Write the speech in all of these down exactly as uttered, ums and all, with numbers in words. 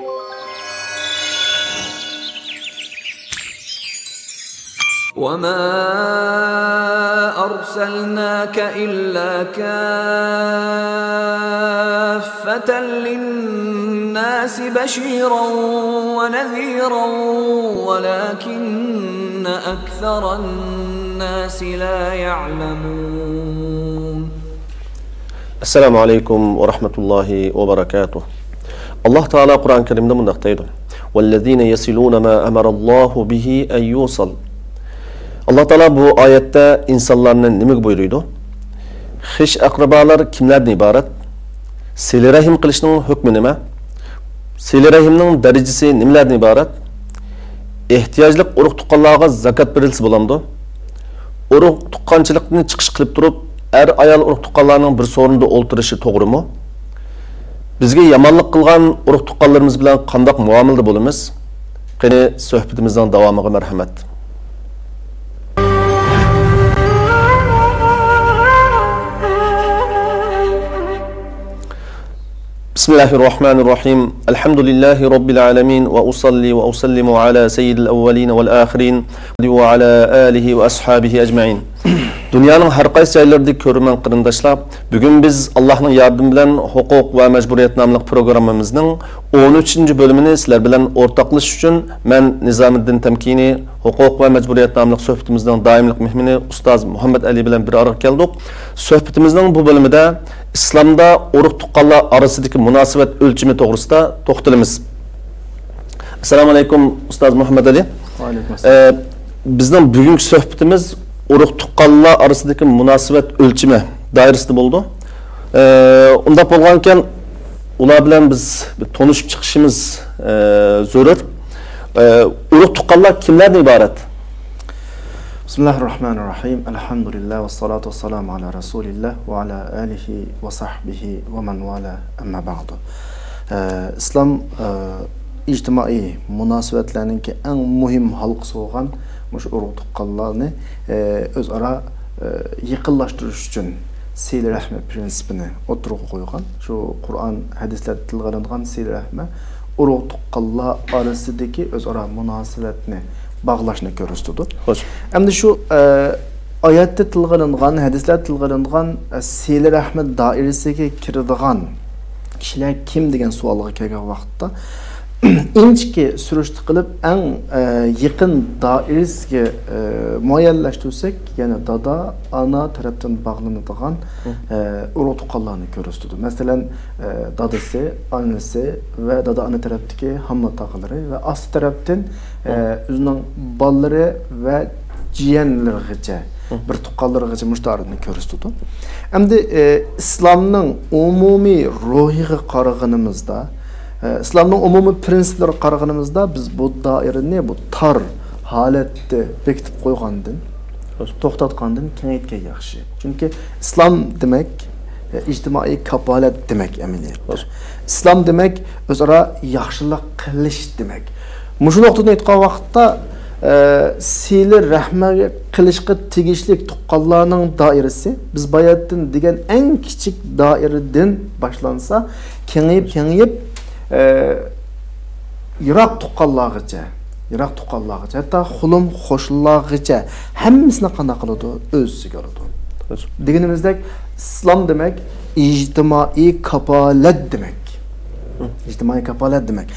وما أرسلناك إلا كافة للناس بشيرا ونذيرا ولكن أكثر الناس لا يعلمون. ئەسسالامۇ ئەلەيكۇم ۋە رەھمەتۇللاھى ۋە بەرەكاتۇھ. ئاللاھ تائالا قۇرئان كەرىمدە مۇنداق دەيدۇ: «والذين يصلون ما أمر الله به أن يوصل». ئاللاھ تائالا بۇ ئايەتتە ئىنسانلارنى نېمىگە بۇيرۇيدۇ؟ خىش ئەقرىبالار كىملەردىن ئىبارەت؟ سىلە رەھىم قىلىشنىڭ ھۆكمى نېمە؟ سىلە رەھىمنىڭ دەرىجىسى نېمىلەردىن ئىبارەت؟ ئېھتىياجلىق ئۇرۇق تۇغقانلارغا زاكات بېرىلسە بولامدۇ؟ ئۇرۇق تۇغقانچىلىقنى چىقىش قىلىپ تۇرۇپ، ئەر-ئايال ئۇرۇق تۇغقانلارنىڭ بىر سورۇندا ئولتۇرۇشى توغرىمۇ؟ بىزگە يامانلىق قىلغان ئۇرۇق تۇغقانلىرىمىز بىلەن قانداق مۇئامىلىدە بولىمىز؟ قېنى، سۆھبىتىمىزنىڭ داۋامىغا مەرھەمەت. بسم الله الرحمن الرحيم. الحمد لله رب العالمين، وأصلي وأسلم على سيد الأولين والآخرين، وعلى آله وأصحابه أجمعين. دۇنيانىڭ ھەر قايسى جايلىرىدىكى كۆرۈرمەن قېرىنداشلار، بۈگۈن بىز ئاللاھنىڭ ياردىمى بىلەن ھوقۇق ۋە مەجبۇرىيەت ناملىق پروگراممىمىزنىڭ ئون ئۈچىنچى بۆلۈمىنى سىلەر بىلەن ئورتاقلىشىش ئۈچۈن مەن نىزامىدىن تەمكىنى ھوقۇق ۋە مەجبۇرىيەت ناملىق سۆھبىتىمىزنىڭ دائىملىق مېھمىنى ئۇستاز مۇھەممەد ئەلى بىلەن بىر ئارىغا كەلدۇق. سۆھبىتىمىزنىڭ بۇ بۆلۈمىدە ئىسلامدا ئۇرۇق تۇغقانلار ئارىسىدىكى مۇناسىۋەت ئۆلچىمى توغرىسىدا توختىلىمىز. ئەسسالامۇ ئەلەيكۇم، ئۇستاز مۇھەممەد ئەلى. ۋەئەلەيكۇم ئەسسالام. ئە، بىزنىڭ بۈگۈنكى سۆھبىتىمىز ئۇرۇق تۇغقانلار ئارىسىدىكى مۇناسىۋەت ئۆلچىمى دائىرىسىدە بولىدۇ. ئە، ئۇنداق بولغانىكەن، ئۇلار بىلەن بىز بىر تونۇشۇپ چىقىشىمىز، ئە، زۆرۈر. ئە، ئۇرۇق تۇغقانلار كىملەردىن ئىبارەت؟ بسم الله الرحمن الرحيم. الحمد لله والصلاة والسلام على رسول الله وعلى آله وصحبه ومن والاه، أما بعد. ئە، ئىسلام، ئە، ئىجتىمائىي مۇناسىۋەتلەرنىڭكى ئەڭ مۇھىم ھالقىسى بولغان مۇشۇ ئۇرۇق تۇغقانلارنى، ئە، ئۆزئارا، ئە، يېقىنلاشتۇرۇش ئۈچۈن سىلە رەھمى پىرىنسىپىنى ئوتتۇرىغا قويغان. شۇ قۇرئان، ھەدىسلەردە تىلغا ئېلىنغان سىلە رەھمى ئۇرۇق تۇغقانلار ئارىسىدىكى ئۆزئارا مۇناسىۋەتنى باغلاشنى كۆرسىتىدۇ. خوش. ئەمدى شۇ، ئە، ئايەتتە تىلغا ئېلىنغان، ھەدىسلەردە تىلغا ئېلىنغان، ئە، سىلە رەھمى دائىرىسىگە كىرىدىغان كىشىلەر كىم دېگەن سوئالغا كەلگەن ۋاقىتتا، ئىنچىكە سۈرۈشتە قىلىپ، ئەڭ، ئە، يېقىن دائىرىسىگە، ئە، مۇئەييەنلەشتۈرسەك، يەنى دادا، ئانا تەرەپتىن باغلىنىدىغان، مم. ئە، ئۇرۇق تۇغقانلارنى كۆرسىتىدۇ. مەسىلەن، ئە، دادىسى، ئانىسى ۋە دادا-ئانا تەرەپتىكى ھامما تاغىلىرى ۋە ئاستى تەرەپتىن، ئە، مم. ئۆزىنىڭ بالىلىرى ۋە جىيەنلىرىغىچە، مم. بىر تۇغقانلىرىغىچە مۇشۇ دائىرىنى كۆرسىتىدۇ. ئەمدى، ئە، ئىسلامنىڭ ئومۇمىي روھىغا قارىغىنىمىزدا، ئە، ئىسلامنىڭ ئومۇمىي پىرىنسىپلىرىغا قارىغىنىمىزدا، بىز بۇ دائىرىنى بۇ تار ھالەتتە بېكىتىپ قويغاندىن، توختاتقاندىن كېڭەيتكەن ياخشى. چۈنكى ئىسلام دېمەك، ئە، ئىجتىمائىي كاپالەت دېمەك ئەمەلىيەتتە. ئىسلام دېمەك ئۆزئارا ياخشىلىق قىلىش دېمەك. مۇشۇ نۇقتىدىن ئېيتقان ۋاقىتتا، ئە، سىلە رەھمى قىلىشقا تېگىشلىك تۇغقانلارنىڭ دائىرىسى، بىز باياتىن دېگەن ئەڭ كىچىك دائىرىدىن باشلانسا، كېڭىيىپ، كېڭىيىپ، ئە، يىراق تۇغقانلارغىچە، يىراق تۇغقانلارغىچە، ھەتتا خۇلۇم قوشنىلارغىچە ھەممىسىنى قانداق قىلىدۇ؟ ئۆز ئىچىگە ئالىدۇ. دېگىنىمىزدەك، ئىسلام دېمەك ئىجتىمائىي كاپالەت دېمەك. ئىجتىمائىي كاپالەت دېمەك.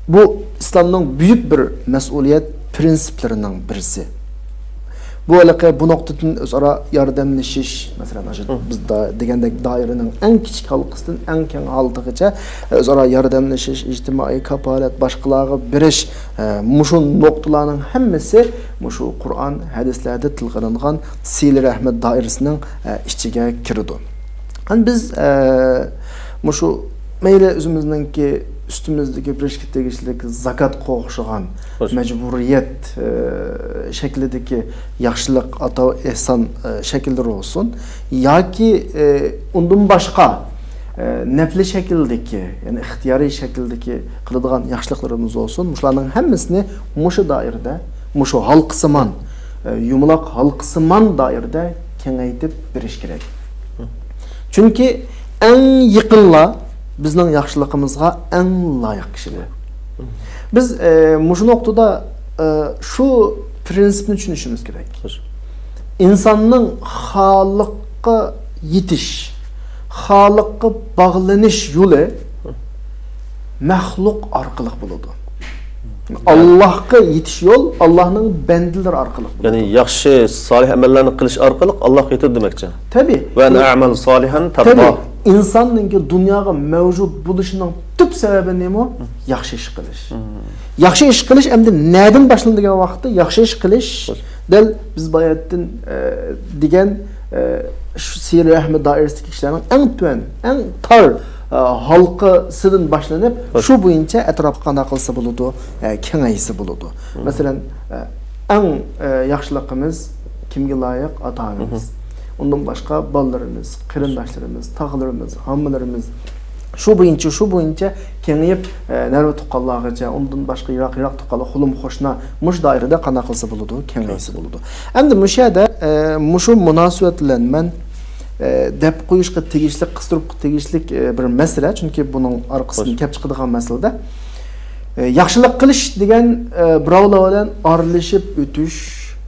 بۇ ئىسلامنىڭ بۈيۈك بىر مەسئۇلىيەت پىرىنسىپلىرىنىڭ بىرسى. بۇ ھېلىقى بۇ نۇقتىدىن ئۆزئارا ياردەملىشىش، مەسىلەن، ئاشۇ بىز دا-، دېگەندەك دائىرىنىڭ ئەڭ كىچىك ھالقىسىدىن ئەڭ كەڭ ھالقىغىچە ئۆزئارا ياردەملىشىش، ئىجتىمائىي كاپالەت، باشقىلارغا بېرىش، ئە، مۇشۇ نۇقتىلارنىڭ ھەممىسى مۇشۇ قۇرئان، ھەدىسلەردە تىلغا ئېلىنغان سىلە رەھمەت دائىرىسىنىڭ، ئە، ئىچىگە كىرىدۇ. ئەمدى بىز، ئە، مۇشۇ مەيلى ئۆزىمىزنىڭكى ئۈستىمىزدىكى بېرىشكە تېگىشلىك زاكاتقا ئوخشىغان مەجبۇرىيەت، ئە، شەكلىدىكى ياخشىلىق، ئاتا ئېھسان، ئە، شەكىللىرى بولسۇن ياكى، ئە، ئۇندىن باشقا، ئە، نەپلى شەكىلدىكى، يەنى ئىختىيارىي شەكىلدىكى قىلىدىغان ياخشىلىقلىرىمىز بولسۇن، مۇشۇلارنىڭ ھەممىسىنى مۇشۇ دائىرىدە، مۇشۇ ھالقىسىمان، ئە، يۇمىلاق ھالقىسىمان دائىرىدە كېڭەيتىپ بېرىش كېرەك. چۈنكى ئەڭ يېقىنلار بىزنىڭ ياخشىلىقىمىزغا ئەڭ لايىق كىشىلەر. بىز، ئە، مۇشۇ نۇقتىدا، ئە، شۇ پرىنسىپنى چۈشىنىشىمىز كېرەك. خوش. ئىنساننىڭ خالىققا يېتىش، خالىققا باغلىنىش يولى مەخلۇق ئارقىلىق بولىدۇ. ئاللاھقا يېتىش يول ئاللاھنىڭ بەندىلىرى ئارقىلىق بولىدۇ. يەنى ياخشى، سالىھ ئەمەللەرنى قىلىش ئارقىلىق ئاللاھقا يېتىدۇ دېمەكچى. تەبىئىي. ۋە ئەن ئەمەل سالىھەن تەردا. تەبىئىي. ئىنساننىڭكى دۇنياغا مەۋجۇت بولۇشىنىڭ تۈپ سەۋەبى نېمە؟ ياخشى ئىش قىلىش. ياخشى ئىش قىلىش ئەمدى نەدىن باشلىنىدۇ دېگەن ۋاقىتتا، ياخشى ئىش قىلىش دەل بىز باياتىن، ئە، دېگەن، ئە، شۇ سىلە رەھمى دائىرىسىدىكى كىشىلەرنىڭ ئەڭ تۆۋەن، ئەڭ تار، ئە، ھالقىسىدىن باشلىنىپ، شۇ بويىچە ئەتراپقا قانداق قىلسا بولىدۇ؟ ئە، كېڭەيسە بولىدۇ. مەسىلەن، ئە، ئەڭ، ئە، ياخشىلىقىمىز كىمگە لايىق؟ ئاتا-ئانىمىز. ئۇندىن باشقا بالىلىرىمىز، قېرىنداشلىرىمىز، تاغىلىرىمىز، ھاممىلىرىمىز. شۇ بويىچە، شۇ بويىچە كېڭىيىپ، ئە، نەۋرە تۇغقانلارغىچە، ئۇندىن باشقا يىراق، يىراق تۇغقانلار، قولۇم قوشنا، مۇشۇ دائىرىدە قانداق قىلسا بولىدۇ؟ كېڭەيسە بولىدۇ. ئەمدى مۇشۇ يەردە، ئە، مۇشۇ مۇناسىۋەت بىلەن مەن، ئە، دەپ قويۇشقا تېگىشلىك، قىستۇرۇپ تېگىشلىك، ئە، بىر مەسىلە، چۈنكى بۇنىڭ ئارقىسىدىن كەپ چىقىدىغان مەسىلىدە. ئە، ياخشىلىق قىلىش دېگەن، ئە، بىراۋلار بىلەن ئارىلىشىپ ئۆتۈش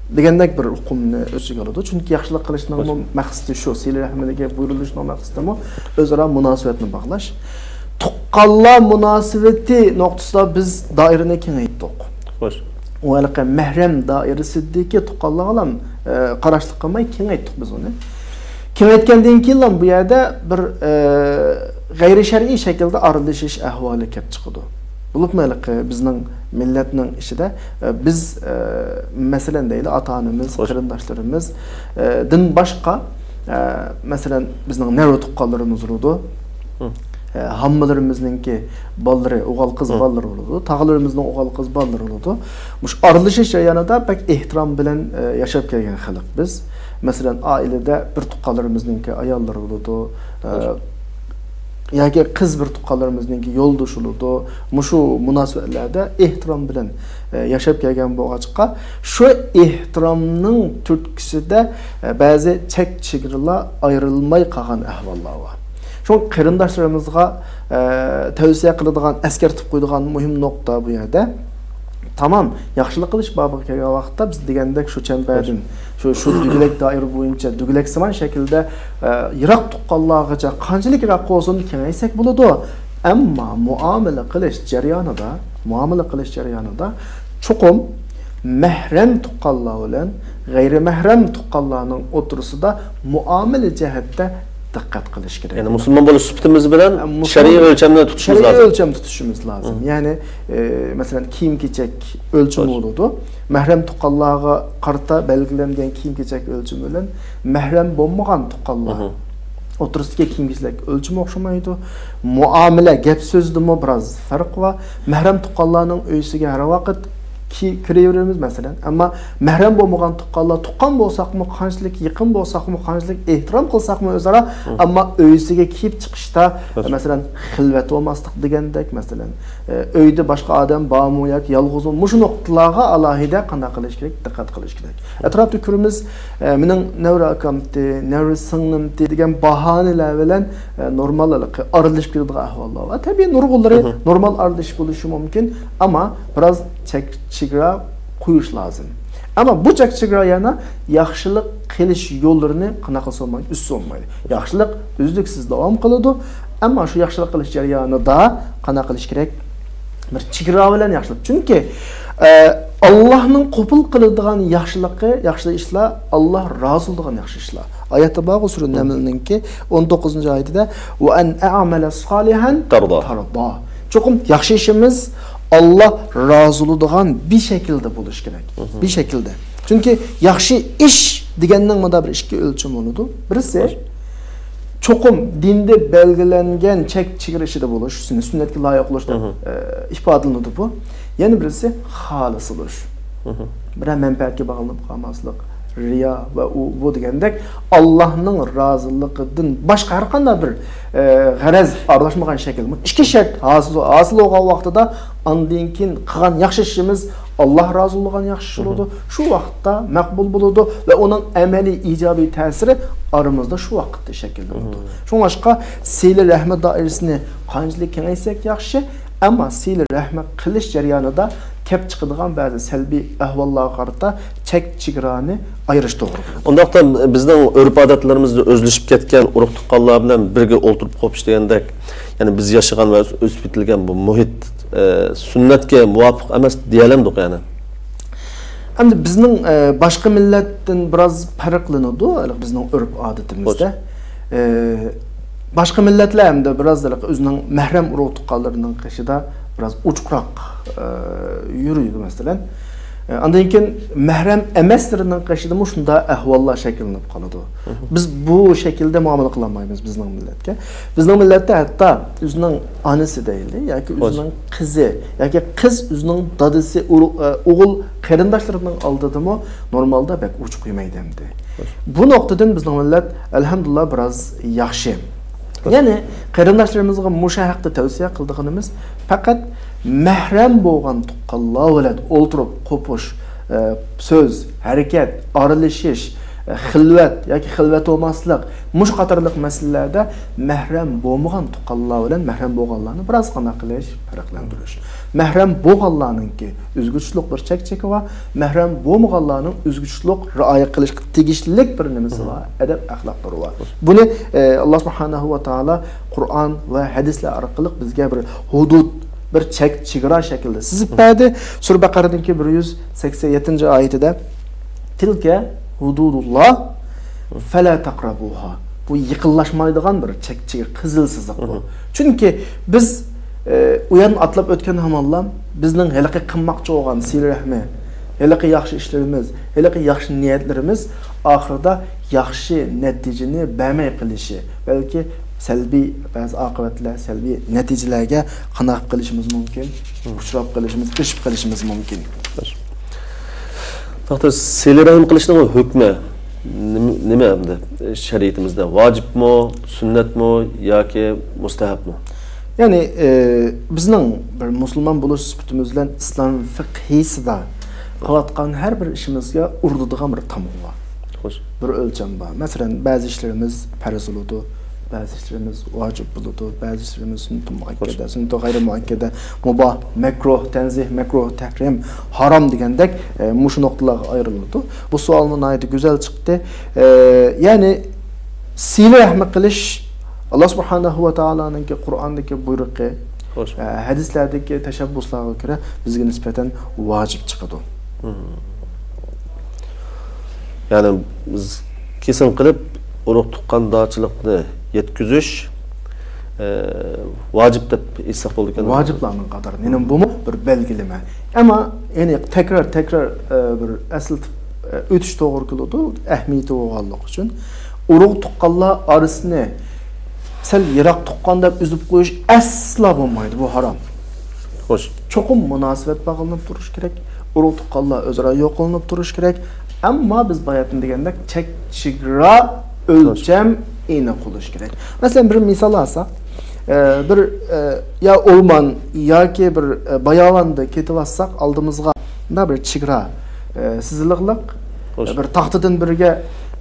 دېگەندەك بىر ئۇقۇمنى ئۆز ئىچىگە ئالىدۇ. چۈنكى ياخشىلىق قىلىشنىڭمۇ مەقسىتى شۇ، سىلە رەھمىدىكى بۇيرۇلۇشنىڭ مەقسىتىمۇ ئۆزئارا مۇناسىۋەتنى باغلاش. تۇغقانلار مۇناسىۋىتى نۇقتىسىدا بىز دائىرىنى كېڭەيتتۇق. خوش. ئۇ ھېلىقى مەھرەم دائىرىسىدىكى تۇغقانلارغىلا، ئە، قاراشلىق قىلماي كېڭەيتتۇق بىز ئۇنى. كېڭەيتكەندىن كېيىنلا بۇ يەردە بىر، ئە، غەيرىي شەرئىي شەكىلدە ئارىلىشىش ئەھۋالى كەپ چىقىدۇ. بولۇپمۇ ھېلىقى بىزنىڭ مىللەتنىڭ ئىچىدە، ئە، بىز، ئە، مەسىلەن دەيلى، ئاتا-ئانىمىز، قېرىنداشلىرىمىز، ئە، دىن باشقا، ئە، مەسىلەن، بىزنىڭ نەۋرە تۇغقانلىرىمىز بولىدۇ. ئە، ھاممىلىرىمىزنىڭكى بالىلىرى، ئوغۇل-قىز بالىلىرى بولىدۇ، تاغىلىرىمىزنىڭ ئوغۇل-قىز بالىلىرى بولىدۇ. مۇشۇ ئارىلىشىش جەريانىدا بەك ئېھتىرام بىلەن، ئە، ياشاپ كەلگەن خەلق بىز. مەسىلەن، ئائىلىدە بىر تۇغقانلىرىمىزنىڭكى ئاياللىرى بولىدۇ، ئە، ياكى قىز بىر تۇغقانلىرىمىزنىڭكى يولدىشى بولىدۇ. مۇشۇ مۇناسىۋەتلەردە ئېھتىرام بىلەن، ئە، ياشاپ كەلگەن بولغاچقا، شۇ ئېھتىرامنىڭ تۈرتكىسىدە، ئە، بەزى چەك-چېگرىلار ئايرىلماي قالغان ئەھۋاللار بار. شۇڭا قېرىنداشلىرىمىزغا، ئە، تەۋسىيە قىلىدىغان، ئەسكەرتىپ قويىدىغان مۇھىم نۇقتا بۇ يەردە. تامام، ياخشىلىق قىلىش بابىغا كەلگەن ۋاقىتتا بىز دېگەندەك شۇ چەمبەردىن، شۇ، شۇ دۈگىلەك دائىرە بويىچە، دۈگىلەكسىمان شەكىلدە، ئە، يىراق تۇغقانلارغىچە قانچىلىك يىراق بولسۇن كېڭەيسەك بولىدۇ. ئەمما مۇئامىلە قىلىش جەريانىدا، مۇئامىلە قىلىش جەريانىدا چوقۇم مەھرەم تۇغقانلار بىلەن غەيرىي مەھرەم تۇغقانلارنىڭ ئوتتۇرىسىدا مۇئامىلە جەھەتتە دىققەت قىلىش كېرەك. يەنى مۇسۇلمان بولۇش سۈپىتىمىز بىلەن شەرئىي ئۆلچەمنى تۇتۇشىمىز لازىم. شەرئىي ئۆلچەم تۇتۇشىمىز لازىم. يەنى، ئە، مەسىلەن، كىيىم-كېچەك ئۆلچىمى بولىدۇ. مەھرەم تۇغقانلارغا قارىتا بەلگىلەنگەن كىيىم-كېچەك ئۆلچىمى بىلەن مەھرەم بولمىغان تۇغقانلار ئوتتۇرىسىدىكى كىيىم-كېچەك ئۆلچىمى ئوخشىمايدۇ. مۇئامىلە، گەپ-سۆزدىمۇ بىراز پەرق بار. مەھرەم تۇغقانلارنىڭ ئۆيسىگە ھەر ۋاقىت كى-، كىرىۋېرىمىز، مەسىلەن. ئەمما مەھرەم بولمىغان تۇغقانلار، تۇغقان بولساقمۇ قانچىلىك، يېقىن بولساقمۇ قانچىلىك، ئېھتىرام قىلساقمۇ ئۆزئارا، ئەمما ئۆيسىگە كىيىپ چىقىشتا، مەسىلەن، خىلۋەت بولماسلىق دېگەندەك، مەسىلەن، ئە، ئۆيدە باشقا ئادەم بارمۇ ياكى يالغۇزمۇ؟ مۇشۇ نۇقتىلارغا ئالاھىدە قانداق قىلىش كېرەك؟ دىققەت قىلىش كېرەك. ئەتراپتا كۆرىمىز، ئە، مېنىڭ نەۋرە ئاكامتى، نەۋرە سىڭلىمتى دېگەن باھانىلەر بىلەن، ئە، نورمال ھېلىقى ئارىلىشىپ كېتىدىغان ئەھۋاللار بار. تەبىئىي، نۇرغۇنلىرى نورمال ئارىلىشىش بولۇشى مۇمكىن، ئەمما بىراز چەك-چېگرا قويۇش لازىم. ئەمما بۇ چەك-چېگرا يەنە ياخشىلىق قىلىش يوللىرىنى قانداق قىلسا بولمايدۇ، ئۈزسە بولمايدۇ. ياخشىلىق ئۈزلۈكسىز داۋام قىلىدۇ، ئەمما شۇ ياخشىلىق قىلىش جەريانىدا قانداق قىلىش كېرەك؟ بىر چېگرا بىلەن ياخشىلىق. چۈنكى، ئە، ئاللاھنىڭ قوبۇل قىلىدىغان ياخشىلىقى، ياخشى ئىشلار، ئاللاھ رازى بولىدىغان ياخشى ئىشلار. ئايەتتە بارغۇ، سۈرە نەملنىڭكى ئون توققۇزىنچى ئايىتىدە، «ۋە ئەن ئەمەلە سالىھەن تەردا.» چوقۇم ياخشى ئىشىمىز ئاللاھ رازى بولىدىغان بىر شەكىلدە بولۇشى كېرەك. بىر شەكىلدە. چۈنكى ياخشى ئىش دېگەننىڭ مۇندا بىر ئىككى ئۆلچىمى بولىدۇ. بىرسى، چوقۇم دىندا بەلگىلەنگەن چەك-چېگرا ئىچىدە بولۇش، سۈن-، سۈننەتكە لايىق بولۇش دەپ، ئە، ئىپادىلىنىدۇ بۇ. يەنە بىرسى خالىس بولۇش. بىرەر مەنپەئەتكە باغلىنىپ قالماسلىق، رىيا ۋە ئۇ، بۇ دېگەندەك ئاللاھنىڭ رازىلىقىدىن باشقا ھەر قانداق بىر، ئە، غەرەز ئارىلاشمىغان شەكىل. بۇ ئىككى شەرت ھاسىل، ھاسىل بولغان ۋاقتىدا ئاندىن كېيىن قىلغان ياخشى ئىشىمىز ئاللاھ رازى بولىدىغان ياخشى ئىش بولىدۇ. شۇ ۋاقىتتا مەقبۇل بولىدۇ ۋە ئۇنىڭ ئەمەلىي ئىجابىي تەسىرى ئارىمىزدا شۇ ۋاقىتتا شەكىللىنىدۇ. شۇڭلاشقا سىلە رەھمەت دائىرىسىنى قانچىلىك كېڭەيتسەك ياخشى، ئەمما سىلە رەھمى قىلىش جەريانىدا كەپ چىقىدىغان بەزى سەلبىي ئەھۋاللارغا قارىتا چەك چېگرانى ئايرىش توغرا بولىدۇ. ئۇنداقتا بىزنىڭ ئۆرپ ئادەتلىرىمىزدە ئۆزلىشىپ كەتكەن ئۇرۇق تۇغقانلار بىلەن بىرگە ئولتۇرۇپ قوپۇش دېگەندەك، يەنى بىز ياشىغان ۋە ئۆسۈپ يېتىلگەن بۇ مۇھىت، ئە، سۈننەتكە مۇۋاپىق ئەمەس دېيەلەمدۇق يەنى. ئەمدى بىزنىڭ، ئە، باشقا مىللەتتىن بىراز پەرقلىنىدۇ، ھېلىقى بىزنىڭ ئۆرپ ئادىتىمىزدە. ئە، باشقا مىللەتلەر ئەمدى بىراز ھېلىقى ئۆزىنىڭ مەھرەم ئۇرۇق تۇغقانلىرىنىڭ قېشىدا بىراز ئوچۇقراق، ئە، يۈرىدۇ، مەسىلەن. ئە، ئاندىن كېيىن مەھرەم ئەمەسلىرىنىڭ قېشىدىمۇ شۇنداق ئەھۋاللار شەكىللىنىپ قالىدۇ. بىز بۇ شەكىلدە مۇئامىلە قىلالمايمىز بىزنىڭ مىللەتكە. بىزنىڭ مىللەتتە ھەتتا ئۆزىنىڭ ئانىسى دەيلى ياكى ئۆزىنىڭ قىزى ياكى قىز ئۆزىنىڭ دادىسى، ئۇرۇ-، ئە، ئوغۇل قېرىنداشلىرىنىڭ ئالدىدىمۇ نورمالدا بەك ئوچۇق يۈرمەيدۇ ئەمدى. بۇ نۇقتىدىن بىزنىڭ مىللەت، ئەلھەمدۇلىللا، بىراز ياخشى. يەنى قېرىنداشلىرىمىزغا مۇشۇ ھەقتە تەۋسىيە قىلىدىغىنىمىز، پەقەت مەھرەم بولغان تۇغقانلار بىلەن ئولتۇرۇپ قوپۇش، ئە، سۆز، ھەرىكەت، ئارىلىشىش، ئە، خىلۋەت ياكى خىلۋەت بولماسلىق، مۇشۇ قاتارلىق مەسىلىلەردە مەھرەم بولمىغان تۇغقانلار بىلەن مەھرەم بولغانلارنى بىراز قانداق قىلىش، پەرقلەندۈرۈش. مەھرەم بولغانلارنىڭكى ئۆزگىچىلىق بىر چەك-چېكى بار، مەھرەم بولمىغانلارنىڭ ئۆزگىچىلىق رىئايە قىلىشقا تېگىشلىك بىر نېمىسى بار، ئەدەپ-ئەخلاقلىرى بار. بۇنى، ئە، ئاللا سۇبھانەھۇ ۋە تائالا قۇرئان ۋە ھەدىسلەر ئارقىلىق بىزگە بىر ھۇدۇد، بىر چەك، چېگرا شەكلىدە سىزىپ بەردى. سۈرە بەقەرەنىڭكى بىر يۈز سەكسەن يەتتىنچى ئايىتىدە، تىلكە ھۇدۇدۇللا فەلا تەقرەبۇھا. بۇ يېقىنلاشمايدىغان بىر چەك، چېگرا، قىزىل سىزىق بۇ. چۈنكى بىز، ئە، ئۇ يەردىن ئاتلاپ ئۆتكەن ھامانلا بىزنىڭ ھېلىقى قىلماقچى بولغان سىلە رەھمى، ھېلىقى ياخشى ئىشلىرىمىز، ھېلىقى ياخشى نىيەتلىرىمىز ئاخىرىدا ياخشى نەتىجىنى بەرمەي قېلىشى، بەلكى سەلبىي بەزى ئاقىۋەتلەر، سەلبىي نەتىجىلەرگە قانداق قىلىشىمىز مۇمكىن؟ ئۇچراپ قېلىشىمىز، ئېشىپ قېلىشىمىز مۇمكىن. توختاش، سىلە رەھىم قىلىشنىڭ ھۆكمى نېمە، نېمە ئەمدى شەرىئىتىمىزدە؟ ۋاجىپمۇ، سۈننەتمۇ ياكى مۇستەھەبمۇ؟ يەنى، ئى، بىزنىڭ بىر مۇسۇلمان بولۇش سۈپىتىمىز بىلەن ئىسلام فىقھىسىدا قىلىۋاتقان ھەر بىر ئىشىمىزگە ئۇرۇلىدىغان بىر تامغا بار. بىر ئۆلچەم بار. مەسىلەن، بەزى ئىشلىرىمىز پەرز بولىدۇ، بەزى ئىشلىرىمىز ۋاجىپ بولىدۇ، بەزى ئىشلىرىمىز سۈننىتۇ مۇئەككەدە، سۈننىتۇ غەيرى مۇئەككەدە، مۇباھ، مەكرۇھ، تەنزىھ، مەكرۇھ، تەھرىم، ھارام دېگەندەك، ئە، مۇشۇ نۇقتىلارغا ئايرىلىدۇ. بۇ سوئالمۇ ناھايىتى گۈزەل چىقتى. ئە، يەنى سىلە رەھمى قىلىش ئاللا سۇبھانەھۇ ۋە تائالانىڭكى قۇرئاندىكى بۇيرۇقى، ئە، ھەدىسلەردىكى تەشەببۇسلارغا كۆرە بىزگە نىسبەتەن ۋاجىپ چىقىدۇ. يەنى بىز كېسىم قىلىپ ئۇرۇق تۇغقاندارچىلىقنى يەتكۈزۈش، ئە، ۋاجىپ دەپ ئېيتساق بولىدىكەن. ۋاجىپلارنىڭ قاتارىدا. يەنى بۇمۇ بىر بەلگىلىمە. ئەمما يەنى تەكرار، تەكرار، ئە، بىر ئەسلىتىپ، ئە، ئۆتۈش توغرا كېلىدۇ، ئەھمىيىتى بولغانلىقى ئۈچۈن. ئۇرۇق تۇغقانلار ئارىسىنى سەل يىراق تۇغقان دەپ ئۈزۈپ قويۇش ئەسلا بولمايدۇ، بۇ ھارام. چوقۇم مۇناسىۋەت باغلىنىپ تۇرۇشى كېرەك، ئۇرۇق تۇغقانلار ئۆزئارا يوقىلىنىپ تۇرۇشى كېرەك. ئەمما بىز باياتىن دېگەندەك چەك، چېگرا، ئۆلچەم ئېنىق بولۇشى كېرەك. مەسىلەن، بىر مىسال ئالساق، ئە، بىر، ئە، يا ئورمان ياكى بىر، ئە، باياۋاندا كېتىۋاتساق، ئالدىمىزغا مۇنداق بىر چېگرا، ئە، سىزىلىقلىق، بىر تاختىدىن بىرگە،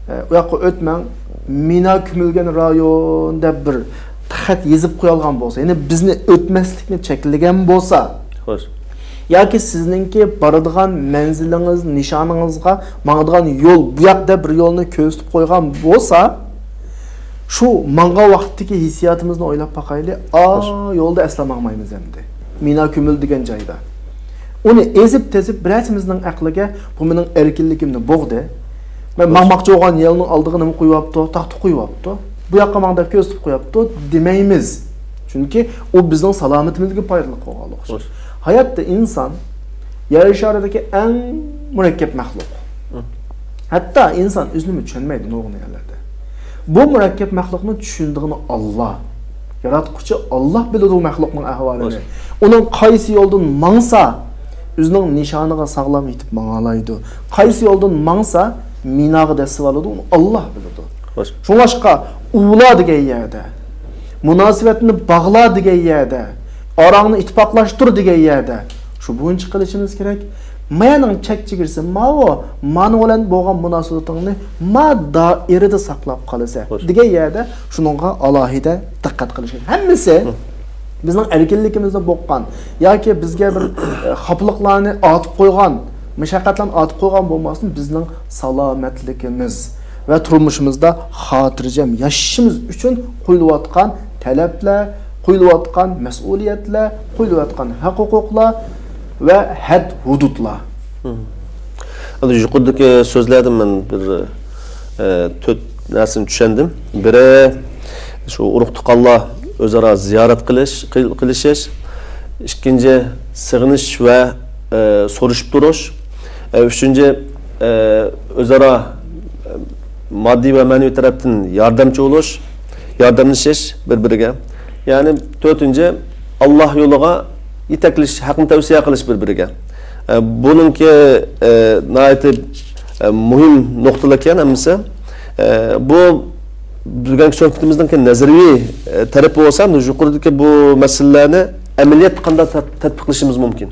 ئە، ئۇ ياققا ئۆتمەڭ، مىنا كۆمۈلگەن رايون دەپ بىر خەت يېزىپ قويالغان بولسا، يەنى بىزنى ئۆتمەسلىكنى چەكلىگەن بولسا، ياكى سىزنىڭكى بارىدىغان مەنزىلىڭىز، نىشانىڭىزغا ماڭىدىغان يول بۇ ياق دەپ بىر يولنى كۆرسىتىپ قويغان بولسا، شۇ ماڭغان ۋاقىتتىكى ھېسسىياتىمىزنى ئويلاپ باقايلى. ئا، يولدا ئەسلا ماڭمايمىز ئەمدى. مىنا كۆمۈلدى دېگەن جايدا. ئۇنى ئېزىپ تېزىپ بىرەرسىمىزنىڭ ئەقلىگە بۇ مېنىڭ ئەركىنلىكىمنى بوغدى. مەن ماڭماقچى بولغان يولنىڭ ئالدىغا نېمە قويۇۋاپتۇ؟ تاختا قويۇۋاپتۇ. بۇ ياققا ماڭ دەپ كۆرسىتىپ قويۇپتۇ دېمەيمىز. چۈنكى ئۇ بىزنىڭ سالامىتىمىزگە پايدىلىق بولغانلىقى ئۈچۈن. ھاياتتا ئىنسان يەر شارىدىكى ئەڭ مۇرەككەپ مەخلۇق. ھەتتا ئىنسان ئۆزىنىمۇ چۈشەنمەيدۇ نۇرغۇن يەرلەردە. بۇ مۇرەككەپ مەخلۇقنى چۈشىنىدىغىنى ئاللا. ياراتقۇچى ئاللا بىلىدۇ مەخلۇقنىڭ ئەھۋالىنى. ئۇنىڭ قايسى يولدىن ماڭسا، ئۆزىنىڭ نىشانىغا ساغلام يېتىپ ماڭالايدۇ. قايسى يولدىن ماڭسا، مىناغا دەسسىۋالىدۇ، ئۇنى ئاللا بىلىدۇ. شۇڭلاشقا، ئۇۋۇلا دېگەن يەردە، مۇناسىۋەتنى باغلا دېگەن يەردە، ئاراڭنى ئىتتىپاقلاشتۇر دېگەن يەردە شۇ بويىچە قىلىشىمىز كېرەك. مايانىڭ چەك چېگرىسى ماۋۇ، مانا بىلەن بولغان مۇناسىۋىتىڭنى ما دائىرىدە ساقلاپ قالىسەن دېگەن يەردە شۇنىڭغا ئالاھىدە دىققەت قىلىش كېرەك. ھەممىسى بىزنىڭ ئەركىنلىكىمىزنى بوغقان ياكى بىزگە بىر، ئە، خاپىلىقلارنى ئارتىپ قويغان، مۇشەققەتلەرنى ئارتىپ قويغان بولماستىن، بىزنىڭ سالامەتلىكىمىز ۋە تۇرمۇشىمىزدا خاتىرجەم ياشىشىمىز ئۈچۈن قويۇلۇۋاتقان تەلەپلەر، قويۇلۇۋاتقان مەسئۇلىيەتلەر، قويۇلۇۋاتقان ھەق-ھوقۇقلار ۋە ھەد-ھۇدۇدلار. مم. ئەمدى يۇقىرىدىكى سۆزلەردىن مەن بىر، ئە، تۆت نەرسىنى چۈشەندىم. بىرى، شۇ ئۇرۇق-تۇغقانلار ئۆزئارا زىيارەت قىلىش، قىل-، قىلىشىش. ئىككىنچى، سېغىنىش ۋە، ئە، سورىشىپ تۇرۇش. ئە، ئۈچىنچى، ئە، ئۆزئارا، ئە، ماددىي ۋە مەنىۋى تەرەپتىن ياردەمچى بولۇش، ياردەملىشىش بىر-بىرىگە. يەنى تۆتىنچى، ئاللاھ يولىغا يېتەكلىشىش، ھەقنى تەۋسىيە قىلىش بىر-بىرىگە. ئە، بۇنىڭكى، ئە، ناھايىتى، ئە، مۇھىم نۇقتىلىركەن ھەممىسى. ئە، بۇ بۈگۈنكى سۆھبىتىمىزنىڭكى نەزەرىي، ئە، تەرىپى بولسا، يۇقىرىدىكى بۇ مەسىلىلەرنى ئەمەلىيەتتە قانداق تەت-، تەتبىقلىشىمىز مۇمكىن؟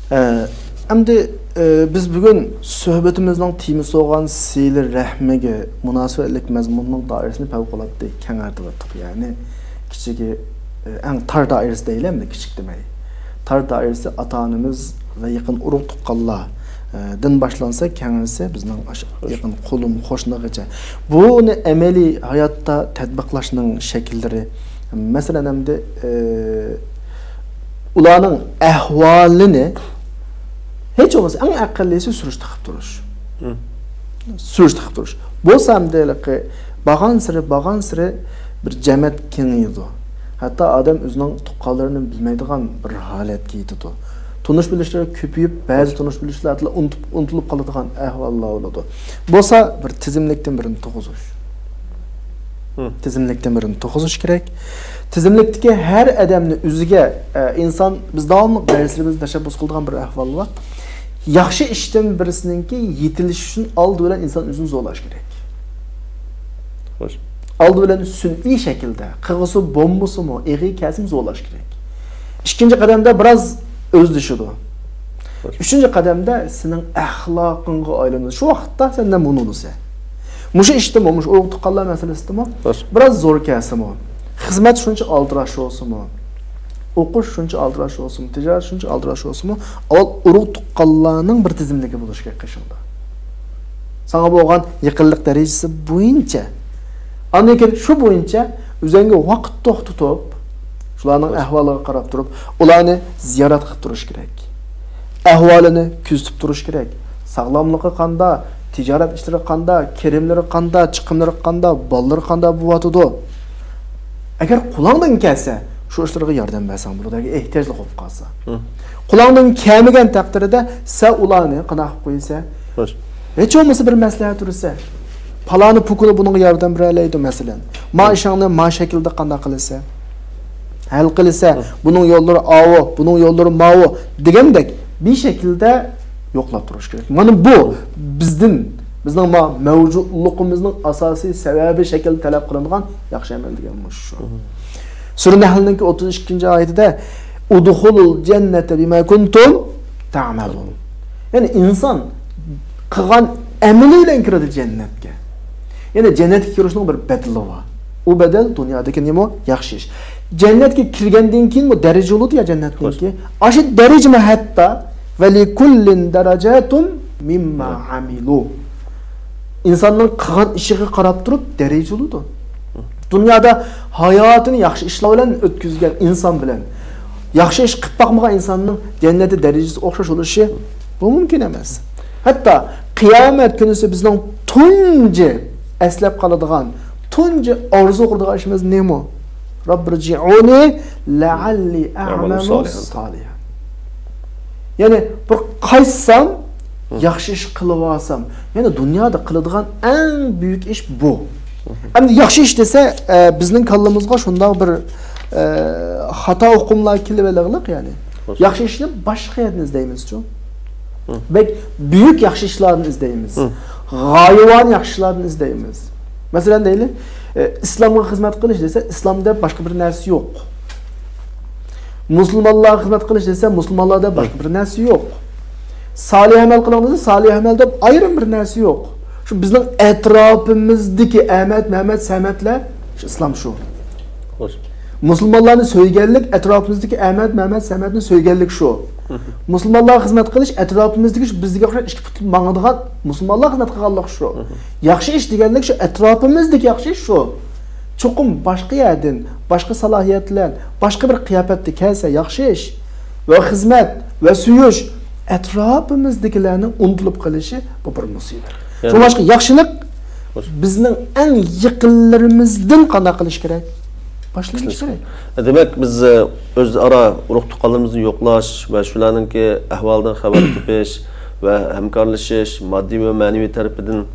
ئە، ئەمدى، ئە، بىز بۈگۈن سۆھبىتىمىزنىڭ تېمىسى بولغان سىلە رەھمىگە مۇناسىۋەتلىك مەزمۇننىڭ دائىرىسىنى پەۋقۇلئاددە كېڭەيتىۋەتتۇق. يەنى كىچىكى، ئە، ئەڭ تار دائىرىسى دەيلى، ئەمدى كىچىك دېمەي. تار دائىرىسى ئاتا-ئانىمىز ۋە يېقىن ئۇرۇق-تۇغقانلار، ئە، دىن باشلانسا، كەڭرىسى بىزنىڭ ئاشۇ يېقىن قولۇم، قوشنىغىچە. بۇنى ئەمەلىي ھاياتتا تەتبىقلاشنىڭ شەكىللىرى. مەسىلەن، ئەمدى، ئە، ئۇلارنىڭ ئەھۋالىنى ھېچ بولمىسا ئەڭ ئەقەللىيسى سۈرۈشتە قىلىپ تۇرۇش. مم. سۈرۈشتە قىلىپ تۇرۇش. بولسا ئەمدى ھېلىقى بارغانسېرى، بارغانسېرى بىر جەمەت كېڭىيىدۇ. ھەتتا ئادەم ئۆزىنىڭ تۇغقانلىرىنى بىلمەيدىغان بىر ھالەتكە يېتىدۇ. تونۇش-بىلىشلىرى كۆپىيىپ، بەزى تونۇش-بىلىشلەر ئۇنتۇپ، ئۇنتۇلۇپ قالىدىغان ئەھۋاللار بولىدۇ. بولسا بىر تىزىملىكتىن بىرنى تۇرغۇزۇش. مم. تىزىملىكتىن بىرنى تۇرغۇزۇش كېرەك. تىزىملىكتىكى ھەر ئادەمنى ئۆزىگە، ئە، ئىنسان، بىز داۋاملىق دەرسلىرىمىزدە تەشەببۇس قىلىدىغان بىر ئەھۋال بار. ياخشى ئىشتىن بىرسىنىڭكى يېتىلىشى ئۈچۈن ئالدى بىلەن ئىنسان ئۆزىنى زورلاش كېرەك. خوش. ئالدى بىلەن سۈنئىي شەكىلدە، قىلغۇسى بولمىسىمۇ، ئېغى كەلسىمۇ زورلاش كېرەك. ئىككىنچى قەدەمدە بىراز ئۆزلىشىدۇ. خوش. ئۈچىنچى قەدەمدە سېنىڭ ئەخلاقىڭغا ئايلىنىدۇ. شۇ ۋاقىتتا سەن نەمۇنە بولىسەن. مۇشۇ ئىشتىمۇ، مۇشۇ ئۇرۇق-تۇغقانلار مەسىلىسىدىمۇ خوش. بىراز زور كەلسىمۇ، خىزمەت شۇنچە ئالدىراش بولسىمۇ، ئوقۇش شۇنچە ئالدىراش بولسىمۇ، تىجارەت شۇنچە ئالدىراش بولسىمۇ، ئاۋۋال ئۇرۇق-تۇغقانلارنىڭ بىر تىزىملىكى بولۇشى كېرەك قېشىڭدا. ساڭا بولغان يېقىنلىق دەرىجىسى بويىچە، ئاندىن كېيىن شۇ بويىچە ئۆزۈڭگە ۋاقىت توختىتىپ، شۇلارنىڭ ئەھۋالىغا قاراپ تۇرۇپ، ئۇلارنى زىيارەت قىلىپ تۇرۇش كېرەك. ئەھۋالىنى كۆزىتىپ تۇرۇش كېرەك. ساغلاملىقى قاندا، تىجارەت ئىشلىرى قاندا، كىرىملىرى قاندا، چىقىملىرى قاندا، بالىلىرى قاندا بولۇۋاتىدۇ. ئەگەر قولۇڭدىن كەلسە، شۇ ئىشلارغا ياردەم بەرسەڭ بولىدۇ، ئەگەر ئېھتىياجلىق بولۇپ قالسا. ھە. قولۇڭدىن كەلمىگەن تەقدىردە، سەن ئۇلارنى قانداق قىلىپ قويىسەن؟ خوش. ھېچ بولمىسا بىر مەسلىھەت بېرىسەن. پالانى پۇكىنى بۇنىڭغا ياردەم بېرەلەيدۇ، مەسىلەن. ما ھە. ئىشىڭنى ما شەكىلدە قانداق قىلىسەن؟ ھەل قىلىسەن. ھە. بۇنىڭ يوللىرى ئاۋۇ، بۇنىڭ يوللىرى ماۋۇ دېگەندەك بىر شەكىلدە يوقلاپ تۇرۇش كېرەك. مانا بۇ بىزدىن، بىزنىڭ ما مەۋجۇتلۇقىمىزنىڭ ئاساسىي سەۋەبى شەكىلدە تەلەپ قىلىنغان ياخشى ئەمەل دېگەن مۇشۇ. سۈرە نەھلنىڭكى ئوتتۇز ئىككىنچى ئايىتىدە، «ئۇدخۇلۇل جەننەتە بىما كۇنتۇم تەئمەلۇن.» يەنى ئىنسان قىلغان ئەمىلى بىلەن كىرىدۇ جەننەتكە. يەنى جەننەتكە كىرىشنىڭ بىر بەدىلى بار. ئۇ بەدەل دۇنيادىكى نېمە؟ ياخشى ئىش. جەننەتكە كىرگەندىن كېيىنمۇ دەرىجە بولىدۇ يا جەننەتنىڭكى؟ خوش. ئاشۇ دەرىجىمۇ ھەتتا، «ۋەلىكۇللىن دەرەجاتۇن مىمما ھە. ئەمىلۇ.» ئىنساننىڭ قىلغان ئىشىغا قاراپ تۇرۇپ دەرىجە بولىدۇ. دۇنيادا ھاياتىنى ياخشى ئىشلار بىلەن ئۆتكۈزگەن ئىنسان بىلەن ياخشى ئىش قىلىپ باقمىغان ئىنساننىڭ جەننەتتە دەرىجىسى ئوخشاش بولۇشى بۇ مۇمكىن ئەمەس. ھەتتا قىيامەت كۈنىسى بىزنىڭ تۇنجى ئەسلەپ قالىدىغان، تۇنجى ئارزۇ قىلىدىغان ئىشىمىز نېمە؟ «رەببىرجىئۇنى لەئەللى ئەئمەلۇ ئەئمەلۇ سالىھەن.» سالىھەن. يەنى بىر قايتسام، ھە. ياخشى ئىش قىلىۋالسام. يەنى دۇنيادا قىلىدىغان ئەڭ بۈيۈك ئىش بۇ. ھە. ئەمدى ياخشى ئىش دېسە، ئە، بىزنىڭ كاللىمىزغا شۇنداق بىر، ئە، خاتا ئۇقۇملار كېلىۋېلىغلىق، يەنى. ھە. ياخشى ئىشنى باشقا يەردىن ئىزدەيمىزچۇ؟ ھە. بەك بۈيۈك ياخشى ئىشلاردىن ئىزدەيمىز. ھە. غايىۋانە ياخشى ئىشلاردىن ئىزدەيمىز. مەسىلەن، دەيلى، ئە، ئىسلامغا خىزمەت قىلىش دېسە، ئىسلام دەپ باشقا بىر نەرسە يوق. مۇسۇلمانلارغا خىزمەت قىلىش دېسە، مۇسۇلمانلار دەپ باشقا بىر نەرسە يوق. سالىھ ئەمەل قىلىڭ دېسە، سالىھ ئەمەل دەپ ئايرىم بىر نەرسە يوق. شۇ بىزنىڭ ئەتراپىمىزدىكى ئەمەت، مەمەت، سەمەتلەر، شۇ ئىسلام شۇ. خوش. مۇسۇلمانلارنى سۆيگەنلىك، ئەتراپىمىزدىكى ئەمەت، مەمەت، سەمەتنى سۆيگەنلىك شۇ. مۇسۇلمانلارغا خىزمەت قىلىش، ئەتراپىمىزدىكى شۇ بىزگە ئوخشاش ئىككى پۇت ماڭىدىغان مۇسۇلمانلارغا خىزمەت قىلغانلىق شۇ. ياخشى ئىش دېگەنلىك شۇ، ئەتراپىمىزدىكى ياخشى ئىش شۇ. چوقۇم باشقا يەردىن، باشقا سالاھىيەت بىلەن، باشقا بىر قىياپەتتە كەلسە ياخشى ئىش ۋە خىزمەت ۋە سۆيۈش ئەتراپىمىزدىكىلەرنىڭ ئۇنتۇلۇپ قېلىشى، بۇ بىر مۇسىبەت. يەنى شۇڭلاشقا ياخشىلىق خوش. بىزنىڭ ئەڭ يېقىنلىرىمىزدىن قانداق قىلىش كېرەك؟ باشلىنىش كېرەك. دېمەك، بىز، ئە، ئۆزئارا ئۇرۇق-تۇغقانلىرىمىزنى يوقلاش ۋە شۇلارنىڭكى ئەھۋالىدىن خەۋەر تېپىش ۋە ھەمكارلىشىش، ماددىي ۋە مەنىۋى تەرىپىدىن،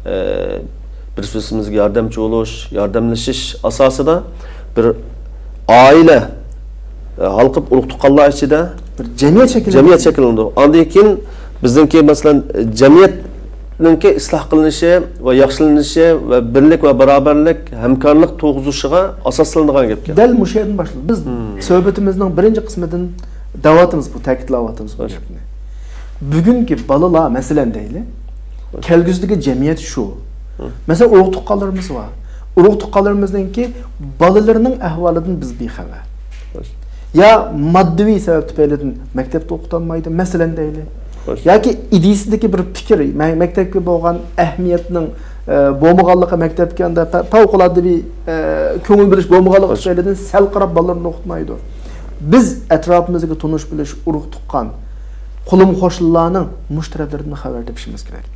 ئە، بىر-بىرىمىزگە ياردەمچى بولۇش، ياردەملىشىش ئاساسىدا بىر ئائىلە، ئە، ھالقىپ ئۇرۇق-تۇغقانلار ئىچىدە بىر جەمئىيەت شەكىللىنىدۇ. جەمئىيەت شەكىللىنىدۇ. ئاندىن كېيىن بىزنىڭكى، مەسىلەن، جەمئىيەتنىڭكى ئىسلاھ قىلىنىشى ۋە ياخشىلىنىشى ۋە بىرلىك ۋە باراۋەرلىك، ھەمكارلىق تۇرغۇزۇشىغا ئاساسلىنىدىغان گەپكەن. دەل مۇشۇ يەردىن باشلىدى. بىز سۆھبىتىمىزنىڭ بىرىنچى قىسمىدىن دەۋاتىمىز بۇ، تەكىتلەۋاتىمىز بۇ گەپنى. بۈگۈنكى بالىلار، مەسىلەن، دەيلى، كەلگۈسىدىكى جەمئىيەت شۇ. مەسىلەن، ئۇرۇق-تۇغقانلىرىمىز بار. ئۇرۇق-تۇغقانلىرىمىزنىڭكى بالىلىرىنىڭ ئەھۋالىدىن بىز بىخەۋەر. يا ماددىي سەۋەب تۈپەيلىدىن مەكتەپتە ئوقۇتالمايدۇ، مەسىلەن دەيلى. ياكى ئىدىيىسىدىكى بىر پىكىر، مە-، مەكتەپكە بولغان ئەھمىيەتنىڭ، ئە، بولمىغانلىقى، مەكتەپكە ئاندا پە-، پەۋقۇلئاددىۋى، ئە، كۆڭۈل بۆلۈش بولمىغانلىقى تۈپەيلىدىن سەل قاراپ بالىلىرىنى ئوقۇتمايدۇ. بىز ئەتراپىمىزدىكى تونۇش بىلىش، ئۇرۇق-تۇغقان، قولۇم-قوشنىلارنىڭ مۇشۇ تەرەپلىرىدىن خەۋەر تېپىشىمىز كېرەك.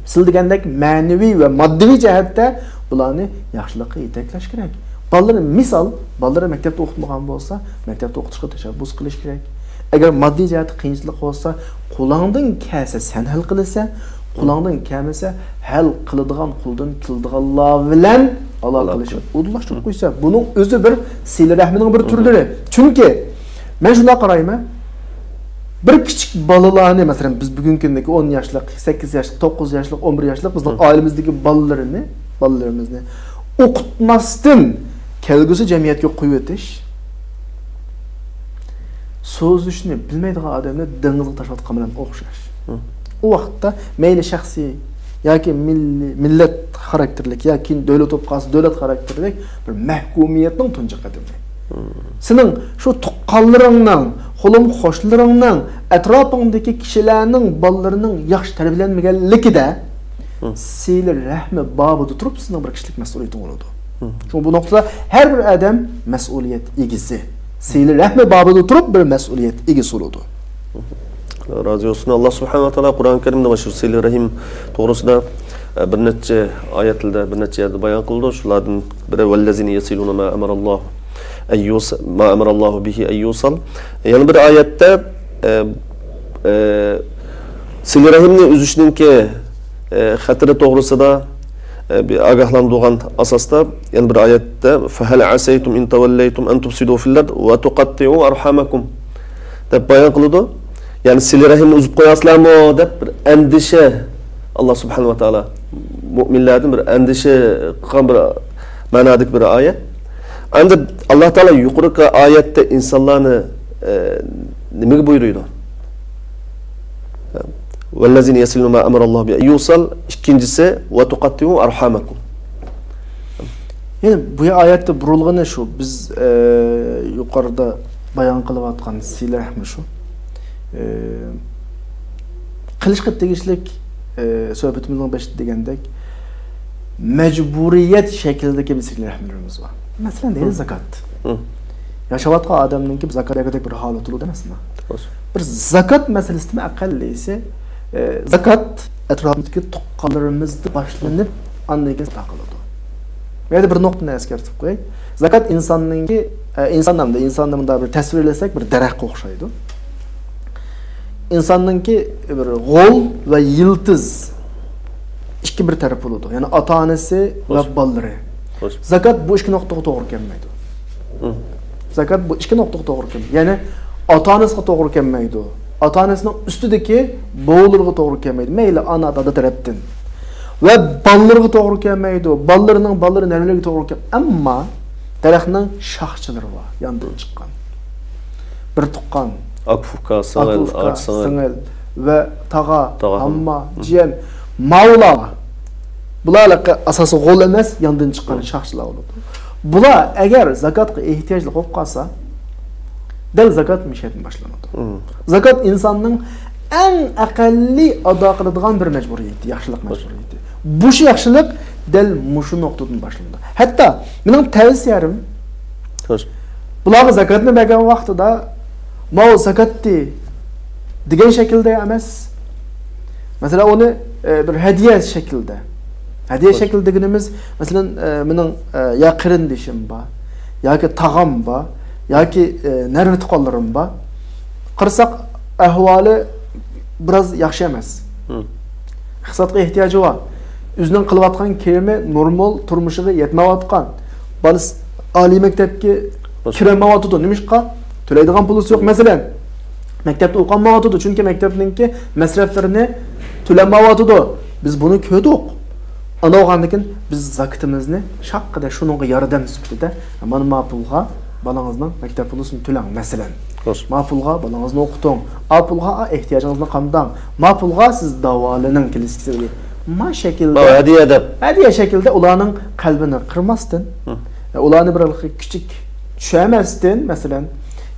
سىلەر دېگەندەك مەنىۋى ۋە ماددىي جەھەتتە بۇلارنى ياخشىلىققا يېتەكلەش كېرەك. بالىلىرى، مىسال، بالىلىرى مەكتەپتە ئوقۇتمىغان بولسا، مەكتەپتە ئوقۇتۇشقا تەشەببۇس قىلىش كېرەك. ئەگەر ماددىي جەھەتتە قىيىنچىلىق بولسا، قولۇڭدىن كەلسە سەن ھەل قىلىسەن، قولۇڭدىن كەلمىسە ھەل قىلىدىغان، قولدىن كېلىدىغانلار بىلەن ئالاقىلىشىپ ئۇدۇللاشتۇرۇپ قويسا، بۇنىڭ ئۆزى بىر سىلە رەھمىنىڭ بىر تۈرلىرى. چۈنكى مەن شۇنداق قارايمەن، بىر كىچىك بالىلارنى، مەسىلەن، بىز بۈگۈنكى كۈندىكى ئون ياشلىق، سەككىز ياشلىق، توققۇز ياشلىق، ئون بىر ياشلىق بىزنىڭ ئائىلىمىزدىكى بالىلىرىنى، بالىلىرىمىزنى ئوقۇتماستىن كەلگۈسى جەمئىيەتكە قويۇۋېتىش، سوزۇشنى بىلمەيدىغان ئادەمنى دېڭىزغا تاشلاۋاتقان بىلەن ئوخشاش. ئۇ ۋاقىتتا مەيلى شەخسىي ياكى مىللىي، مىللەت خاراكتېرلىك ياكى دۆلەت بولۇپ قالسا، دۆلەت خاراكتېرلىك بىر مەھكۇمىيەتنىڭ تۇنجى قەدىمى. سېنىڭ شۇ تۇغقانلىرىڭنىڭ، قولۇم-قوشنىلىرىڭنىڭ، ئەتراپىڭدىكى كىشىلەرنىڭ بالىلىرىنىڭ ياخشى تەربىيەلەنمىگەنلىكىدە سىلە رەھمى بابىدا تۇرۇپ سېنىڭ بىر كىشىلىك مەسئۇلىيىتىڭ بولىدۇ. شۇڭا بۇ نۇقتىدا ھەر بىر ئادەم مەسئۇلىيەت ئىگىسى. سىلە رەھمى بابىدا تۇرۇپ بىر مەسئۇلىيەت ئىگىسى بولىدۇ. رازى بولسۇن. ئاللا سۇبھانەھۇ ۋە تائالا قۇرئان كەرىمدە مانا شۇ سىلە رەھىم توغرىسىدا، ئە، بىر نەچچە ئايەتلەردە، بىر نەچچە يەردە بايان قىلىدۇ. شۇلاردىن بىرى، ۋەللەزىنە يەسىلۇنە ما ئەمەراللاھۇ ئەن يۇس-، ما ئەمەراللاھۇ بىھى ئەن يۇسەل. يەنە بىر ئايەتتە، ئە، ئە، سىلە رەھىمنى ئۈزۈشنىڭكى، ئە، خەتىرى توغرىسىدا، ئە، بىر ئاگاھلاندۇرغان ئاساستا يەنە بىر ئايەتتە، فەھەل ئەسەيتۇم ئىن تەۋەللەيتۇم ئەن تۇفسىدۇ فىل ئەرد ۋە تۇقەتتىئۇ ئەرھامەكۇم دەپ بايان قىلىدۇ. يەنى سىلە رەھىمنى ئۈزۈپ قوياسىلەرمۇ دەپ بىر ئەندىشە، ئاللا سۇبھانەھۇ ۋە تائالا مۇئمىنلاردىن بىر ئەندىشە قىلغان بىر مەنادىكى بىر ئايەت. ئەمدى ئاللا تائالا يۇقىرىقى ئايەتتە ئىنسانلارنى، ئە، نېمىگە بۇيرۇيدۇ؟ ۋەللەزىنە يەسىلۇنە ما ئەمەراللاھۇ بىھى ئەن يۇسەل، ئىككىنچىسى، ۋە تۇقەتتىئۇ ئەرھامەكۇم. يەنى بۇ ئايەتتە بۇرۇلغىنى شۇ، بىز، ئە، يۇقىرىدا بايان قىلىۋاتقان سىلە رەھمى شۇ. ئە، قىلىشقا تېگىشلىك، ئە، سۆھبىتىمىزنىڭ بېشىدا دېگەندەك، مەجبۇرىيەت شەكلىدىكى بىر سىلە رەھمىلىرىمىز بار. مەسىلەن، دەيلى زاكات. ياشاۋاتقان ئادەمنىڭكى زاكات بەرگۈدەك بىر ھالىتى بولىدۇ ئەمەسمۇ؟ بىر زاكات مەسىلىسىدىمۇ ئەقەللىسى، ئە، زاكات ئەتراپىمىزدىكى تۇغقانلىرىمىزدا باشلىنىپ، ئاندىن كېيىن ئاتا قىلىدۇ. بۇ يەردە بىر نۇقتىنى ئەسكەرتىپ قوياي. زاكات ئىنساننىڭكى، ئە، ئىنسان ھەمدە ئىنساننى مۇنداق بىر تەسۋىرلىسەك، بىر دەرەخكە ئوخشايدۇ. ئىنساننىڭكى بىر غول ۋە يىلتىز ئىككى بىر تەرەپ بولىدۇ. يەنى ئاتا-ئانىسى ۋە بالىلىرى. زاكات بۇ ئىككى نۇقتىغا توغرا كەلمەيدۇ. زاكات بۇ ئىككى نۇقتىغا توغرا كەلمەيدۇ. يەنى ئاتا-ئانىسىغا توغرا كەلمەيدۇ. ئاتا-ئانىسىنىڭ ئۈستىدىكى بوۋىلىرىغا توغرا كەلمەيدۇ. مەيلى ئانا، دادا تەرەپتىن ۋە بالىلىرىغا توغرا كەلمەيدۇ. بالىلىرىنىڭ بالىلىرى، نەۋرىلىرىگە توغرا كەل-، ئەمما دەرەخنىڭ شاخچىلىرى بار، ياندىن چىققان. بىر تۇغقان. ئاكا-ئۇكا، سىڭىل، ئاكا-ئۇكا، ئاچا-سىڭىل. سىڭىل ۋە تاغا، تاغا، ھامما، ھامما، جىيەن، ماۋۇلار. بۇلار ئاساسىي غول ئەمەس، ياندىن چىققان شاخچىلار بولىدۇ. بۇلار ئەگەر زاكاتقا ئېھتىياجلىق بولۇپ قالسا، دەل زاكات مۇشۇ يەردىن باشلىنىدۇ. زاكات ئىنساننىڭ ئەڭ ئەقەللىي ئادا قىلىدىغان بىر مەجبۇرىيىتى، ياخشىلىق مەجبۇرىيىتى. مۇشۇ ياخشىلىق دەل مۇشۇ نۇقتىدىن باشلىنىدۇ. ھەتتا مېنىڭ تەۋسىيەم، بۇلارغا زاكاتنى بەرگەن ۋاقتىدا، ماۋۇ زاكاتتى دېگەن شەكىلدە ئەمەس. مەسىلەن، ئۇنى، ئە، بىر ھەدىيە شەكلىدە. ھەدىيە شەكلى دېگىنىمىز، مەسىلەن، ئە، مېنىڭ، ئە، يا قېرىندىشىم بار، ياكى تاغام بار، ياكى، ئە، نەۋرە تۇغقانلىرىم بار. قارىساق، ئەھۋالى بىراز ياخشى ئەمەس. ئىقتىسادقا ئېھتىياجى بار. ئۆزىنىڭ قىلىۋاتقان كىرىمى نورمال تۇرمۇشىغا يەتمەيۋاتقان. بالىسى ئالىي مەكتەپكە كىرەلمەيۋاتىدۇ. نېمىشقا؟ تۆلەيدىغان پۇلىسى يوق. مەسىلەن، مەكتەپتە ئوقۇيالمايۋاتىدۇ، چۈنكى مەكتەپنىڭكى مەسرەپلىرىنى تۆلەلمەيۋاتىدۇ. بىز بۇنى كۆردۇق. ئاندىن بولغاندىكىن بىز زاكىتىمىزنى شاققىدە شۇنىڭغا ياردەم سۈپىتىدە، مانا ما پۇلغا بالىڭىزنىڭ مەكتەپ پۇلىسىنى تۆلەڭ، مەسىلەن. ما پۇلغا بالىڭىزنى ئوقۇتۇڭ. ئا پۇلغا ئا ئېھتىياجىڭىزنى قامداڭ. ما پۇلغا سىز داۋالىنىڭ كېلىشكىسىگە. ما شەكىلدە. ما ھەدىيە دەپ. ھەدىيە شەكلىدە ئۇلارنىڭ قەلبىنى قىرماستىن، ئۇلارنى بىر كىچىك چۈشەمەستىن، مەسىلەن،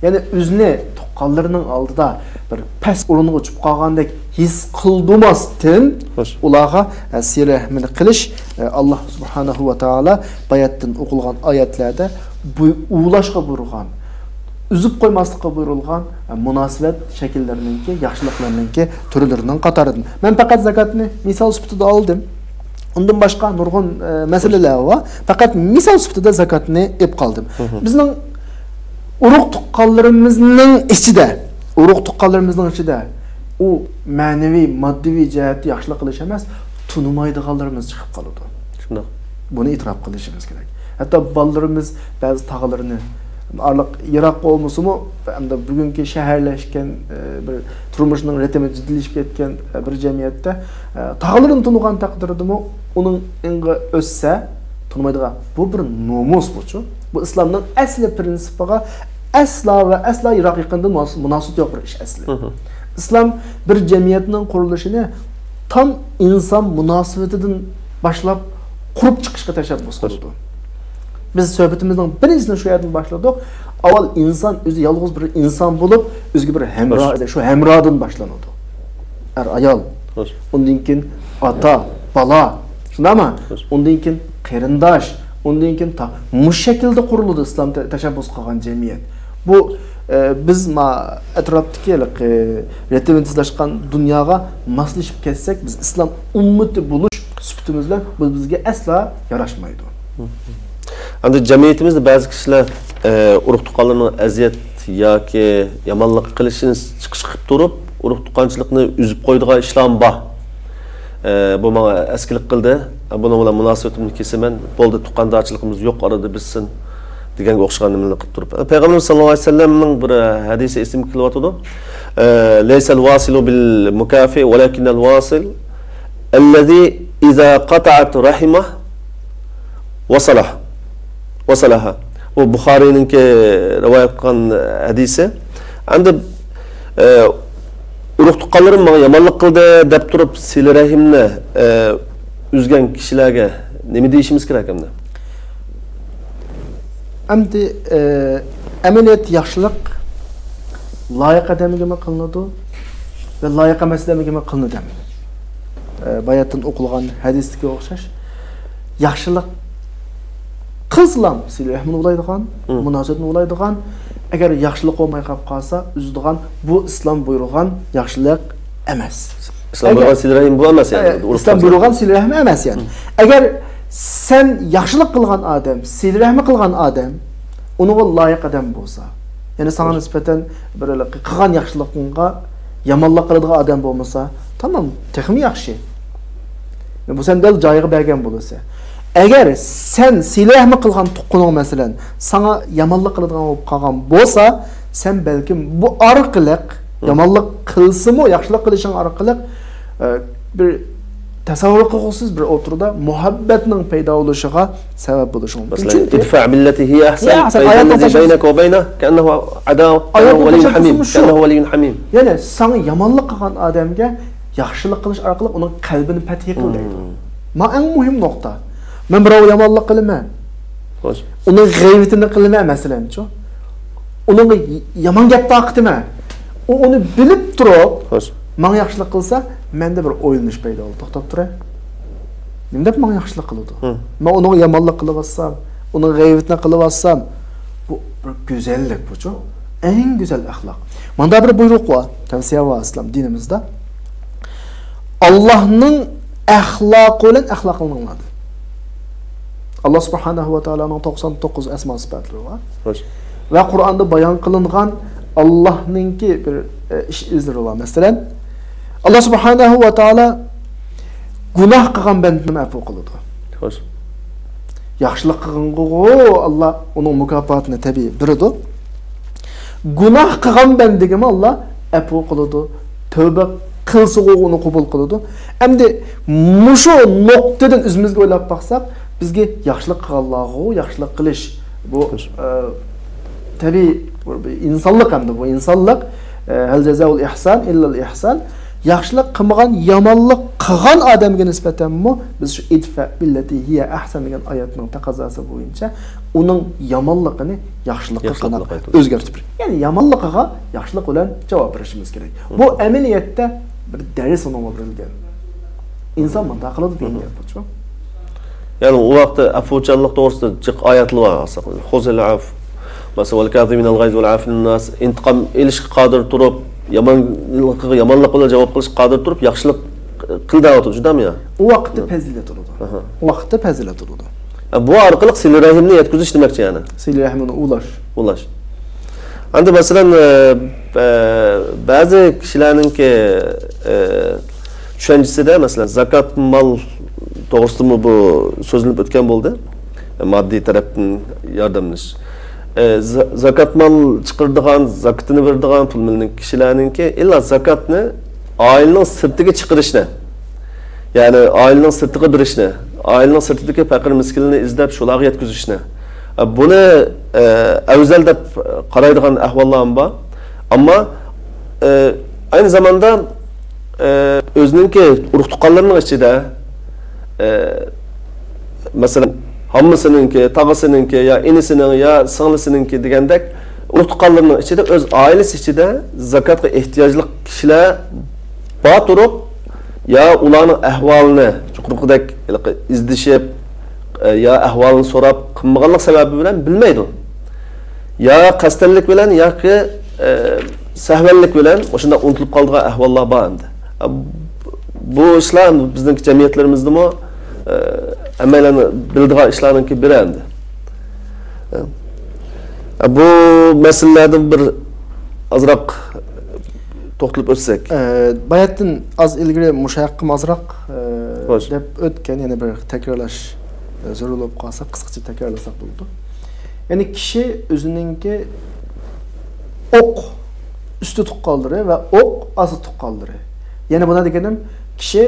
يەنى ئۆزىنى تۇغقانلىرىنىڭ ئالدىدا بىر پەس ئورۇنغا چۈشۈپ قالغاندەك ھېس قىلدۇرماستىن، ئۇلارغا، ئە، سىلە رەھمىنى قىلىش، ئە، ئاللا سۇبھانەھۇ ۋە تائالا باياتتىن ئوقۇلغان ئايەتلەردە بۇ ئۇۋۇلاشقا بۇيرۇغان، ئۈزۈپ قويماسلىققا بۇيرۇلغان، ئە، مۇناسىۋەت شەكىللىرىنىڭكى، ياخشىلىقلىرىنىڭكى تۈرلىرىنىڭ قاتارىدىن. مەن پەقەت زاكاتنى مىسال سۈپىتىدە ئالدىم. ئۇندىن باشقا نۇرغۇن، ئە، مەسىلىلەر بار. پەقەت مىسال سۈپىتىدە زاكاتنى ئېلىپ قالدىم. بىزنىڭ ئۇرۇق تۇغقانلىرىمىزنىڭ ئىچىدە، ئۇرۇق تۇغقانلىرىمىزنىڭ ئىچىدە ئۇ مەنىۋى، ماددىي جەھەتتە ياخشىلىق قىلىش ئەمەس، تونۇمايدىغانلىرىمىز چىقىپ قالىدۇ. شۇنداق. بۇنى ئېتىراپ قىلىشىمىز كېرەك. ھەتتا بالىلىرىمىز بەزى تاغىلىرىنى ئارىلىق يىراق بولمىسىمۇ، ئەمدى بۈگۈنكى شەھەرلەشكەن، ئە، بىر تۇرمۇشنىڭ رىتىمى جىددىيلىشىپ كەتكەن، ئە، بىر جەمئىيەتتە، ئە، تاغىلىرىنى تونۇغان تەقدىردىمۇ ئۇنىڭ ئېڭىغا ئۆتسە، تونۇمايدىغان. بۇ بىر نومۇس بۇچۇ. بۇ ئىسلامنىڭ ئەسلى پىرىنسىپىغا ئەسلا ۋە ئەسلا يىراق يېقىندىن مۇناس-، مۇناسىۋىتى يوق بىر ئىش ئەسلى. ئىسلام بىر جەمئىيەتنىڭ قۇرۇلۇشىنى تام ئىنسان مۇناسىۋىتىدىن باشلاپ قۇرۇپ چىقىشقا تەشەببۇس قىلىدۇ. بىز سۆھبىتىمىزنىڭ بىرىنچىسىنى شۇ يەردىن باشلىدۇق. ئاۋۋال ئىنسان ئۆزى يالغۇز بىر ئىنسان بولۇپ، ئۆزىگە بىر ھەمراھ، شۇ ھەمراھدىن باشلىنىدۇ. ئەر-ئايال. ئۇندىن كېيىن ئاتا، بالا. شۇنداقمۇ؟ ئۇندىن كېيىن قېرىنداش. ئۇندىن كېيىن تا-، مۇشۇ شەكىلدە قۇرۇلىدۇ ئىسلام تە-، تەشەببۇس قىلغان جەمئىيەت. بۇ، ئە، بىز ما ئەتراپتىكى ھېلىقى رىتىمى تېزلاشقان دۇنياغا ماسلىشىپ كەتسەك، بىز ئىسلام ئۈممىتى بولۇش سۈپىتىمىز بىلەن بۇ بىزگە ئەسلا ياراشمايدۇ. ئەمدى جەمئىيىتىمىزدە بەزى كىشىلەر، ئە، ئۇرۇق-تۇغقانلىرىنىڭ ئەزىيەت ياكى يامانلىق قىلىشىنى چىقىش قىلىپ تۇرۇپ، ئۇرۇق-تۇغقانچىلىقنى ئۈزۈپ قويىدىغان ئىشلارمۇ بار. ئە، بۇ ماڭا ئەسكىلىك قىلدى. بۇنىڭ بىلەن مۇناسىۋىتىمنى كېسىمەن. بولدى، تۇغقاندارچىلىقىمىز يوق، ئارىدا بىتسۇن، دېگەنگە ئوخشىغان نېمىلەرنى قىلىپ تۇرۇپ. پەيغەمبىرىمىز ساللاللاھۇ ئەلەيھى ۋەسەللەمنىڭ بىر ھەدىسى ئېسىمگە كېلىۋاتىدۇ. ئە، لەيسەل ۋاسىلۇ بىل مۇكافىئ، ۋەلەكىننەل ۋاسىل ئەللەزى ئىزا قاتەئەت رەھىمەھ ۋەسەلەھ، ۋەسەلەھا. ئۇ بۇخارىينىڭكى رىۋايەت قىلغان ھەدىسى. ئەمدى، ئە، ئۇرۇق-تۇغقانلىرىم ماڭا يامانلىق قىلدى دەپ تۇرۇپ، سىلە رەھىمنى، ئە، ئۈزگەن كىشىلەرگە نېمە دېيىشىمىز كېرەك ئەمدى؟ ئەمدى، ئە، ئەمەلىيەتتە ياخشىلىق لايىق ئادەمگىمۇ قىلىنىدۇ ۋە لايىق ئەمەس ئادەمگىمۇ قىلىنىدۇ ئەمدى. ئە، باياتتىن ئوقۇلغان ھەدىستىكىگە ئوخشاش. ياخشىلىق قىلسىلام، سىلە رەھمىنى بۇلايدىغان، مۇناسىۋەتنى بۇلايدىغان، ئەگەر ياخشىلىق بولماي قاپ قالسا، ئۈزىدىغان، بۇ ئىسلام بۇيرۇغان ياخشىلىق ئەمەس. ئىسلام بۇيرۇغان سىلە رەھىم بۇ ئەمەس، يەنى، ئە، ئىسلام بۇيرۇغان سىلە رەھىم ئەمەس، يەنى. ئەگەر سەن ياخشىلىق قىلغان ئادەم، سىلە رەھمى قىلغان ئادەم، ئۇنىڭغا لايىق ئادەم بولسا، يەنى ساڭا نىسبەتەن بىر قىلغان ياخشىلىقىڭغا يامانلىق قىلىدىغان ئادەم بولمىسا، تامام، تېخىمۇ ياخشى. بۇ سەن دەل جايىغا بەرگەن بولىسەن. ئەگەر سەن سىلە رەھمى قىلغان تۇغقىنىڭ، مەسىلەن، ساڭا يامانلىق قىلىدىغان بولۇپ قالغان بولسا، سەن بەلكىم بۇ ئارقىلىق، يامانلىق قىلسىمۇ، ياخشىلىق قىلىشىڭ ئارقىلىق، ئە، بىر تەسەۋۋۇر قىلغۇسىز بىر ئوتتۇرىدا مۇھەببەتنىڭ پەيدا بولۇشىغا سەۋەب بولۇشى مۇمكىن. مەسىلەن، چۈنكى ادفع باللتي هي أحسن، يا، فإذا الذي بينك وبينه كأنه عداوة، كأنه ولي حميم، كأنه ولي حميم. يەنى ساڭا يامانلىق قىلغان ئادەمگە ياخشىلىق قىلىش ئارقىلىق ئۇنىڭ قەلبىنى پەتھى قىل دەيدۇ. ما ئەڭ مۇھىم نۇقتا. مەن بىراۋغا يامانلىق قىلىمەن. ئۇنىڭ غەيۋىتىنى قىلىمەن، مەسىلەنچۇ. ئۇنىڭغا يامان گەپ تارقىتىمەن. ئۇ ئۇنى بىلىپ تۇرۇپ، ماڭا ياخشىلىق قىلسا، مەندە بىر ئويلىنىش پەيدا بولىدۇ. توختاپ تۇرە. نېمە دەپ ماڭا ياخشىلىق قىلىدۇ؟ مەن ئۇنىڭغا يامانلىق قىلىۋاتسام، ئۇنىڭ غەيۋىتىنى قىلىۋاتسام، بۇ بىر گۈزەللىك بۇچۇ. ئەڭ گۈزەل ئەخلاق. ماندا بىر بۇيرۇق بار، تەۋسىيە بار ئىسلام دىنىمىزدا. ئاللاھنىڭ ئەخلاقى بىلەن ئەخلاقلىنىڭلار. ئاللاھ سۇبھانەھۇ ۋە تائالانىڭ توقسان توققۇز ئەسما سۈپەتلىرى بار. ۋە قۇرئاندا بايان قىلىنغان ئاللاھنىڭكى بىر، ئە، ئىش ئىزلىرى بار. مەسىلەن، ئاللاھ سۇبھانەھۇ ۋە تائالا گۇناھ قىلغان بەندىنى ئەپۇ قىلىدۇ. ياخشىلىق قىلغانغۇ ئاللاھ ئۇنىڭ مۇكاپاتىنى تەبىئىي بېرىدۇ. گۇناھ قىلغان بەندىگىمۇ ئاللاھ ئەپۇ قىلىدۇ. تەۋبە قىلسىغۇ ئۇنى قوبۇل قىلىدۇ. ئەمدى مۇشۇ نۇقتىدىن ئۆزىمىزگە ئويلاپ باقساق، بىزگە ياخشىلىق قىلغانلارغۇ ياخشىلىق قىلىش. بۇ، ئە، تەبىئىي، بۇ ئىنسانلىق ئەمدى، بۇ ئىنسانلىق. ئە، ھەل جازاءۇل ئىھسان ئىللەل ئىھسان. ياخشىلىق قىلمىغان، يامانلىق قىلغان ئادەمگە نىسبەتەنمۇ بىز شۇ ئىدفە بىللەتى ھىيە ئەھسەن دېگەن ئايەتنىڭ تەقەززاسى بويىچە ئۇنىڭ يامانلىقىنى ياخشىلىققا قاراپ ئۆزگەرتىپ بېرىش. يەنى يامانلىقىغا ياخشىلىق بىلەن جاۋاب بېرىشىمىز كېرەك. بۇ ئەمەلىيەتتە بىر دەرس ئۇنىڭغا بېرىلگەن. ئىنسان مۇنداق قىلىدۇ دېگەن گەپ بۇچۇ. يەنى ئۇ ۋاقىتتا ئەپۇچانلىق توغرىسىدا جىق ئايەتلەر بار. خۇزىل ئەف. مەسىلەن، ۋەل كازىمىنەل غەيز ۋەل ئافىنەن ناس. ئىنتىقام ئېلىشقا قادىر تۇرۇپ، يامانلىقىغا يامانلىق بىلەن جاۋاب قىلىشقا قادىر تۇرۇپ، ياخشىلىق قىل دەۋاتىدۇ، شۇنداقمۇ يا؟ ئۇ ۋاقىتتا پەزىلەت ئۇرىدۇ. ئۇ ۋاقىتتا پەزىلەت ئۇرىدۇ. بۇ ئارقىلىق سىلە رەھىمنى يەتكۈزۈش دېمەكچى يەنى. سىلە رەھىمنى ئۇلاش. ئۇلاش. ئەمدى مەسىلەن، ئە، بە-، بەزى كىشىلەرنىڭكى، ئە، چۈشەنچىسىدە، مەسىلەن، زاكات مال توغرىسىدىمۇ بۇ سۆزلىنىپ ئۆتكەن بولدى. ماددىي تەرەپتىن ياردەملىنىش. ئە، زا-، زاكات مال چىقىرىدىغان، زاكىتىنى بېرىدىغان پۇل مىلنىڭ كىشىلەرنىڭكى ئىللا زاكاتنى ئائىلىنىڭ سىرتىگە چىقىرىشنى، يەنى ئائىلىنىڭ سىرتىغا بېرىشنى، ئائىلىنىڭ سىرتىدىكى پەقىر مىسكىنلەرنى ئىزدەپ شۇلارغا يەتكۈزۈشنى، بۇنى، ئە، ئەۋزەل دەپ قارايدىغان ئەھۋاللارمۇ بار. ئەمما، ئە، ئەينى زاماندا، ئە، ئۆزىنىڭكى ئۇرۇق-تۇغقانلىرىنىڭ ئىچىدە، ئە، مەسىلەن، ھاممىسىنىڭكى، تاغىسىنىڭكى يا ئىنىسىنىڭ يا سىڭلىسىنىڭكى دېگەندەك ئۇرۇق-تۇغقانلىرىنىڭ ئىچىدە ئۆز ئائىلىسى ئىچىدە زاكاتقا ئېھتىياجلىق كىشىلەر بار تۇرۇپ، يا ئۇلارنىڭ ئەھۋالىنى يۇقىرىقىدەك ھېلىقى ئىزدىشىپ، ئە، يا ئەھۋالىنى سوراپ قىلمىغانلىق سەۋەبى بىلەن بىلمەيدۇ. يا قەستەنلىك بىلەن ياكى، ئە، سەھۋەنلىك بىلەن مۇشۇنداق ئۇنتۇلۇپ قالىدىغان ئەھۋاللار بار ئەمدى. ئە، بۇ ئىشلار بىزنىڭ جەمئىيەتلىرىمىزدىمۇ، ئە، ھەممەيلەن بىلىدىغان ئىشلارنىڭكى بىرى ئەمدى. ئە، بۇ مەسىلىلەردىن بىر ئازراق توختىلىپ ئۆتسەك. ئە، باياتىن ئاز ئىلگىرى مۇشۇ ھەققىمۇ ئازراق، ئە، دەپ ئۆتكەن، يەنە بىر تەكرارلاش، ئە، زۆرۈر بولۇپ قالسا، قىسقىچە تەكرارلىساق بولىدۇ. يەنى كىشى ئۆزىنىڭكى ئوق ئۈستى تۇغقانلىرى ۋە ئوق ئاستى تۇغقانلىرى. يەنى بۇنى دېگىنىم، كىشى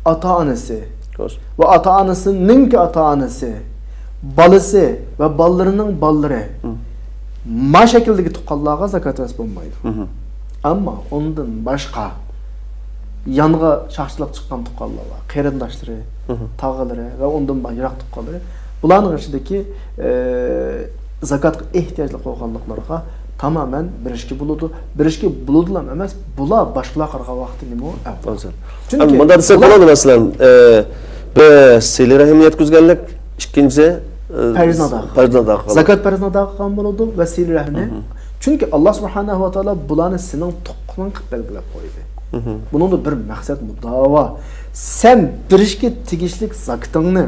ئاتا-ئانىسى ۋە ئاتا-ئانىسىنىڭكى ئاتا-ئانىسى، بالىسى ۋە بالىلىرىنىڭ بالىلىرى، ما شەكىلدىكى تۇغقانلارغا زاكات ۋەس بولمايدۇ. ئەمما ئۇندىن باشقا يانغا شاخچىلاپ چىققان تۇغقانلار بار، قېرىنداشلىرى، تاغىلىرى ۋە ئۇندىن باشقا يىراق تۇغقانلىرى. بۇلارنىڭ ئىچىدىكى، ئە، زاكاتقا ئېھتىياجلىق بولغانلىقلارغا تامامەن بېرىشكە بولىدۇ. بېرىشكە بولىدىلا ئەمەس، بۇلار باشقىلارغا قارىغان ۋاقىتتا نېمە ئەۋزەل. چۈنكى مۇنداق دېسەك بولىدۇ، مەسىلەن، ئە، بىر سىلە رەھىم يەتكۈزگەنلىك، ئىككىنچىسى، ئە، پەرزنى ئادا قىلغان. زاكات پەرزنى ئادا قىلغان بولىدۇ ۋە سىلە رەھىمنى. چۈنكى ئاللا سۇبھانەھۇ ۋە تائالا بۇلارنى سېنىڭ تۇغقىنىڭ قىلىپ بەلگىلەپ قويدى. بۇنىڭدا بىر مەقسەت مۇددىئا بار. سەن بېرىشكە تېگىشلىك زاكىتىڭنى،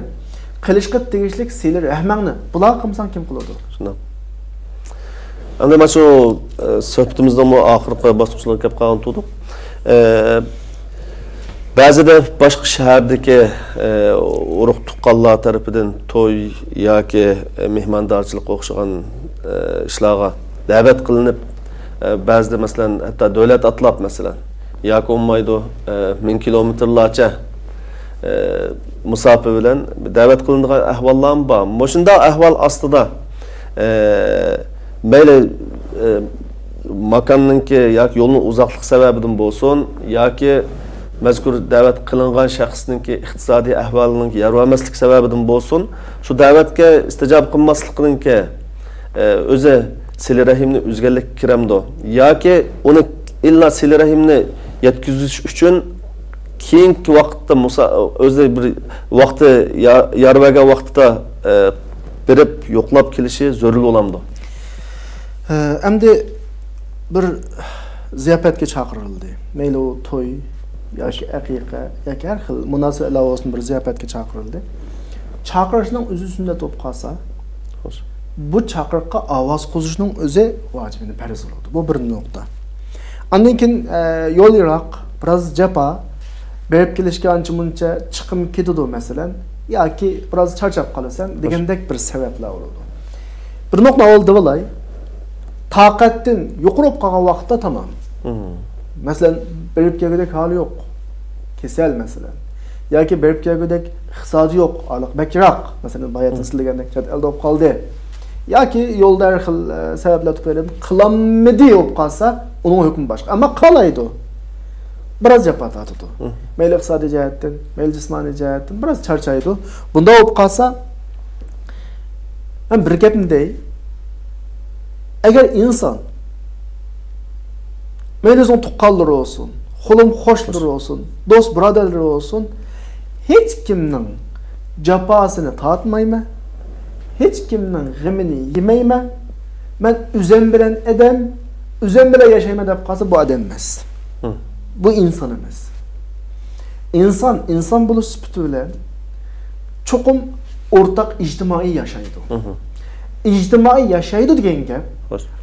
قىلىشقا تېگىشلىك سىلە رەھمەڭنى بۇلارغا قىلمىساڭ كىم قىلىدۇ؟ شۇنداق. ئەمدى مانا شۇ، ئە، سۆھبىتىمىزنىڭمۇ ئاخىرقى باسقۇچلىرىغا كەپ قالغان تۇردۇق. ئە، بەزىدە باشقا شەھەردىكى، ئە، ئۇرۇق-تۇغقانلار تەرىپىدىن توي ياكى، ئە، مېھماندارچىلىققا ئوخشىغان، ئە، ئىشلارغا دەۋەت قىلىنىپ، ئە، بەزىدە، مەسىلەن، ھەتتا دۆلەت ئاتلاپ، مەسىلەن، ياكى بولمايدۇ، ئە، مىڭ كىلومېتىرلارچە، ئە، مۇساپە بىلەن دەۋەت قىلىنىدىغان ئەھۋاللارمۇ بار. مۇشۇنداق ئەھۋال ئاستىدا، ئە، مەيلى، ئە، ماكاننىڭكى ياكى يولنىڭ ئۇزاقلىقى سەۋەبىدىن بولسۇن، ياكى مەزكۇر دەۋەت قىلىنغان شەخسنىڭكى ئىقتىسادىي ئەھۋالىنىڭ يار بەرمەسلىك سەۋەبىدىن بولسۇن، شۇ دەۋەتكە ئىستىجابە قىلماسلىقنىڭكى، ئە، ئۆزى سىلە رەھىمنى ئۈزگەنلىككە كىرەمدۇ؟ ياكى ئۇنى ئىللا سىلە رەھىمنى يەتكۈزۈش ئۈچۈن كېيىنكى ۋاقىتتا مۇسا-، ئۆزى بىر ۋاقتى يا-، يار بەرگەن ۋاقتىدا، ئە، بېرىپ يوقلاپ كېلىشى زۆرۈر بولامدۇ؟ ئە، ئەمدى بىر زىياپەتكە چاقىرىلدى. مەيلى ئۇ توي ياكى ئەقىقە ياكى ھەر خىل مۇناسىۋەت بىلەن بولسۇن، بىر زىياپەتكە چاقىرىلدى. چاقىرىشنىڭ ئۆزى سۈننەت بولۇپ قالسا، بۇ چاقىرىققا ئاۋاز قوزۇشنىڭ ئۆزى ۋاجىبىنى پەرز بولىدۇ. بۇ بىر نۇقتا. ئاندىن كېيىن، ئە، يول يىراق، بىراز جاپا، بېرىپ كېلىشكە ئانچە مۇنچە چىقىم كېتىدۇ، مەسىلەن، ياكى بىراز چارچاپ قالىسەن دېگەندەك بىر سەۋەبلەر بولىدۇ. بىر نۇقتا ئالدى بولاي. تاقەتتىن يۇقىرى بولۇپ قالغان ۋاقىتتا تامام. مەسىلەن، بېرىپ كەلگۈدەك ھالى يوق. كېسەل، مەسىلەن. ياكى بېرىپ كەلگۈدەك ئىقتىسادى يوق، ئارىلىق بەك يىراق. مەسىلەن، باياتىن سىلىگەندەك چەت ئەلدە بولۇپ قالدى. ياكى يولدا ھەر خىل، ئە، سەۋەبلەر تۈپەيلىدىن قىلالمىدى بولۇپ قالسا، ئۇنىڭ ھۆكمى باشقا. ئەمما قالايدۇ. بىراز جاپا تارتىدۇ. مەيلى ئىقتىسادىي جەھەتتىن، مەيلى جىسمانىي جەھەتتىن بىراز چارچايدۇ. بۇنداق بولۇپ قالسا، مەن بىر گەپنى دەي. ئەگەر ئىنسان، مەيلى ئۆزىنىڭ تۇغقانلىرى بولسۇن، خۇلۇم خوشلىرى بولسۇن، دوست بۇرادەرلىرى بولسۇن، ھېچ كىمنىڭ جاپاسىنى تارتمايمەن، ھېچ كىمنىڭ غېمىنى يېمەيمەن، مەن ئۆزۈم بىلەن ئادەم، ئۆزۈم بىلەن ياشايمەن دەپ قالسا، بۇ ئادەم ئەمەس. بۇ ئىنسان ئەمەس. ئىنسان، ئىنسان بولۇش سۈپىتى بىلەن چوقۇم ئورتاق ئىجتىمائىي ياشايدۇ. ئىجتىمائىي ياشايدۇ دېگەن گەپ،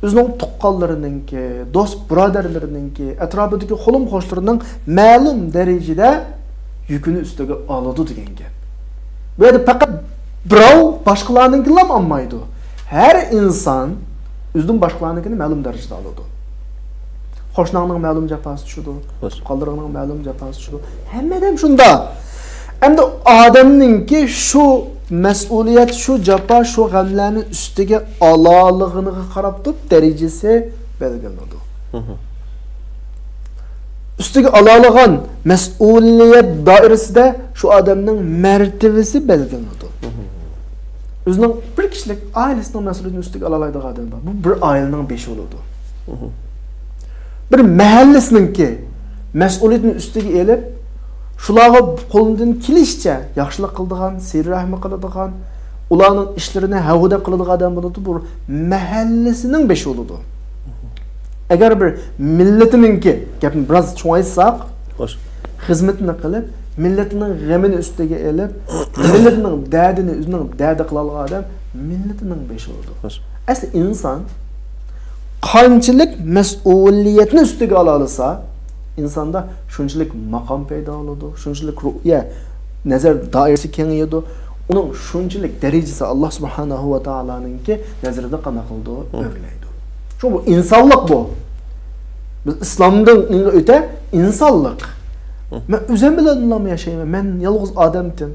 ئۆزىنىڭ تۇغقانلىرىنىڭكى، دوست بۇرادەرلىرىنىڭكى، ئەتراپىدىكى خۇلۇم خوشلىرىنىڭ مەلۇم دەرىجىدە يۈكىنى ئۈستىگە ئالىدۇ دېگەن گەپ. بۇ يەردە پەقەت بىراۋ باشقىلارنىڭكىنىلا ئالمايدۇ. ھەر ئىنسان ئۆزىدىن باشقىلارنىڭكىنى مەلۇم دەرىجىدە ئالىدۇ. قوشناڭنىڭ مەلۇم جاپاسى چۈشىدۇ، تۇغقانلىرىڭنىڭ مەلۇم جاپاسى چۈشىدۇ. ھەممە ئادەم شۇنداق. ئەمدى ئادەمنىڭكى شۇ مەسئۇلىيەت، شۇ جاپا، شۇ غەملەرنى ئۈستىگە ئالالىغىنىغا قاراپ تۇرۇپ دەرىجىسى بەلگىلىنىدۇ. ئۈستىگە ئالالىغان مەسئۇلىيەت دائىرىسىدە شۇ ئادەمنىڭ مەرتىۋىسى بەلگىلىنىدۇ. ئۆزىنىڭ بىر كىشىلىك ئائىلىسىنىڭ مەسئۇلىيىتىنى ئۈستىگە ئالالايدىغان ئادەم بار. بۇ بىر ئائىلىنىڭ بېشى بولىدۇ. بىر مەھەللىسىنىڭكى مەسئۇلىيىتىنى ئۈستىگە ئېلىپ، شۇلارغا قولىدىن كېلىشىچە ياخشىلىق قىلىدىغان، سىلە رەھمى قىلىدىغان، ئۇلارنىڭ ئىشلىرىنى ھەۋۇ دەپ قىلىدىغان ئادەم بولىدۇ، بۇ مەھەللىسىنىڭ بېشى بولىدۇ. ئەگەر بىر مىللىتىنىڭكى، گەپنى بىراز چوڭايتساق، خىزمىتىنى قىلىپ، مىللىتىنىڭ غېمىنى ئۈستىگە ئېلىپ، مىللىتىنىڭ دەردىنى ئۆزىنىڭ دەردى قىلالىغان ئادەم مىللىتىنىڭ بېشى بولىدۇ. ئەسلى ئىنسان قانچىلىك مەسئۇلىيەتنى ئۈستىگە ئالالىسا، ئىنساندا شۇنچىلىك ماقام پەيدا بولىدۇ، شۇنچىلىك رۇئيە، نەزەر دائىرىسى كېڭىيىدۇ، ئۇنىڭ شۇنچىلىك دەرىجىسى ئاللا سۇبھانەھۇ ۋە تائالانىڭكى نەزىرىدە قانداق قىلىدۇ؟ ئۆرلەيدۇ. شۇ بۇ ئىنسانلىق بۇ. بىز ئىسلامدىن ئۆتە ئىنسانلىق. مەن ئۆزۈم بىلەن ياشايمەن. مەن يالغۇز ئادەمتىم.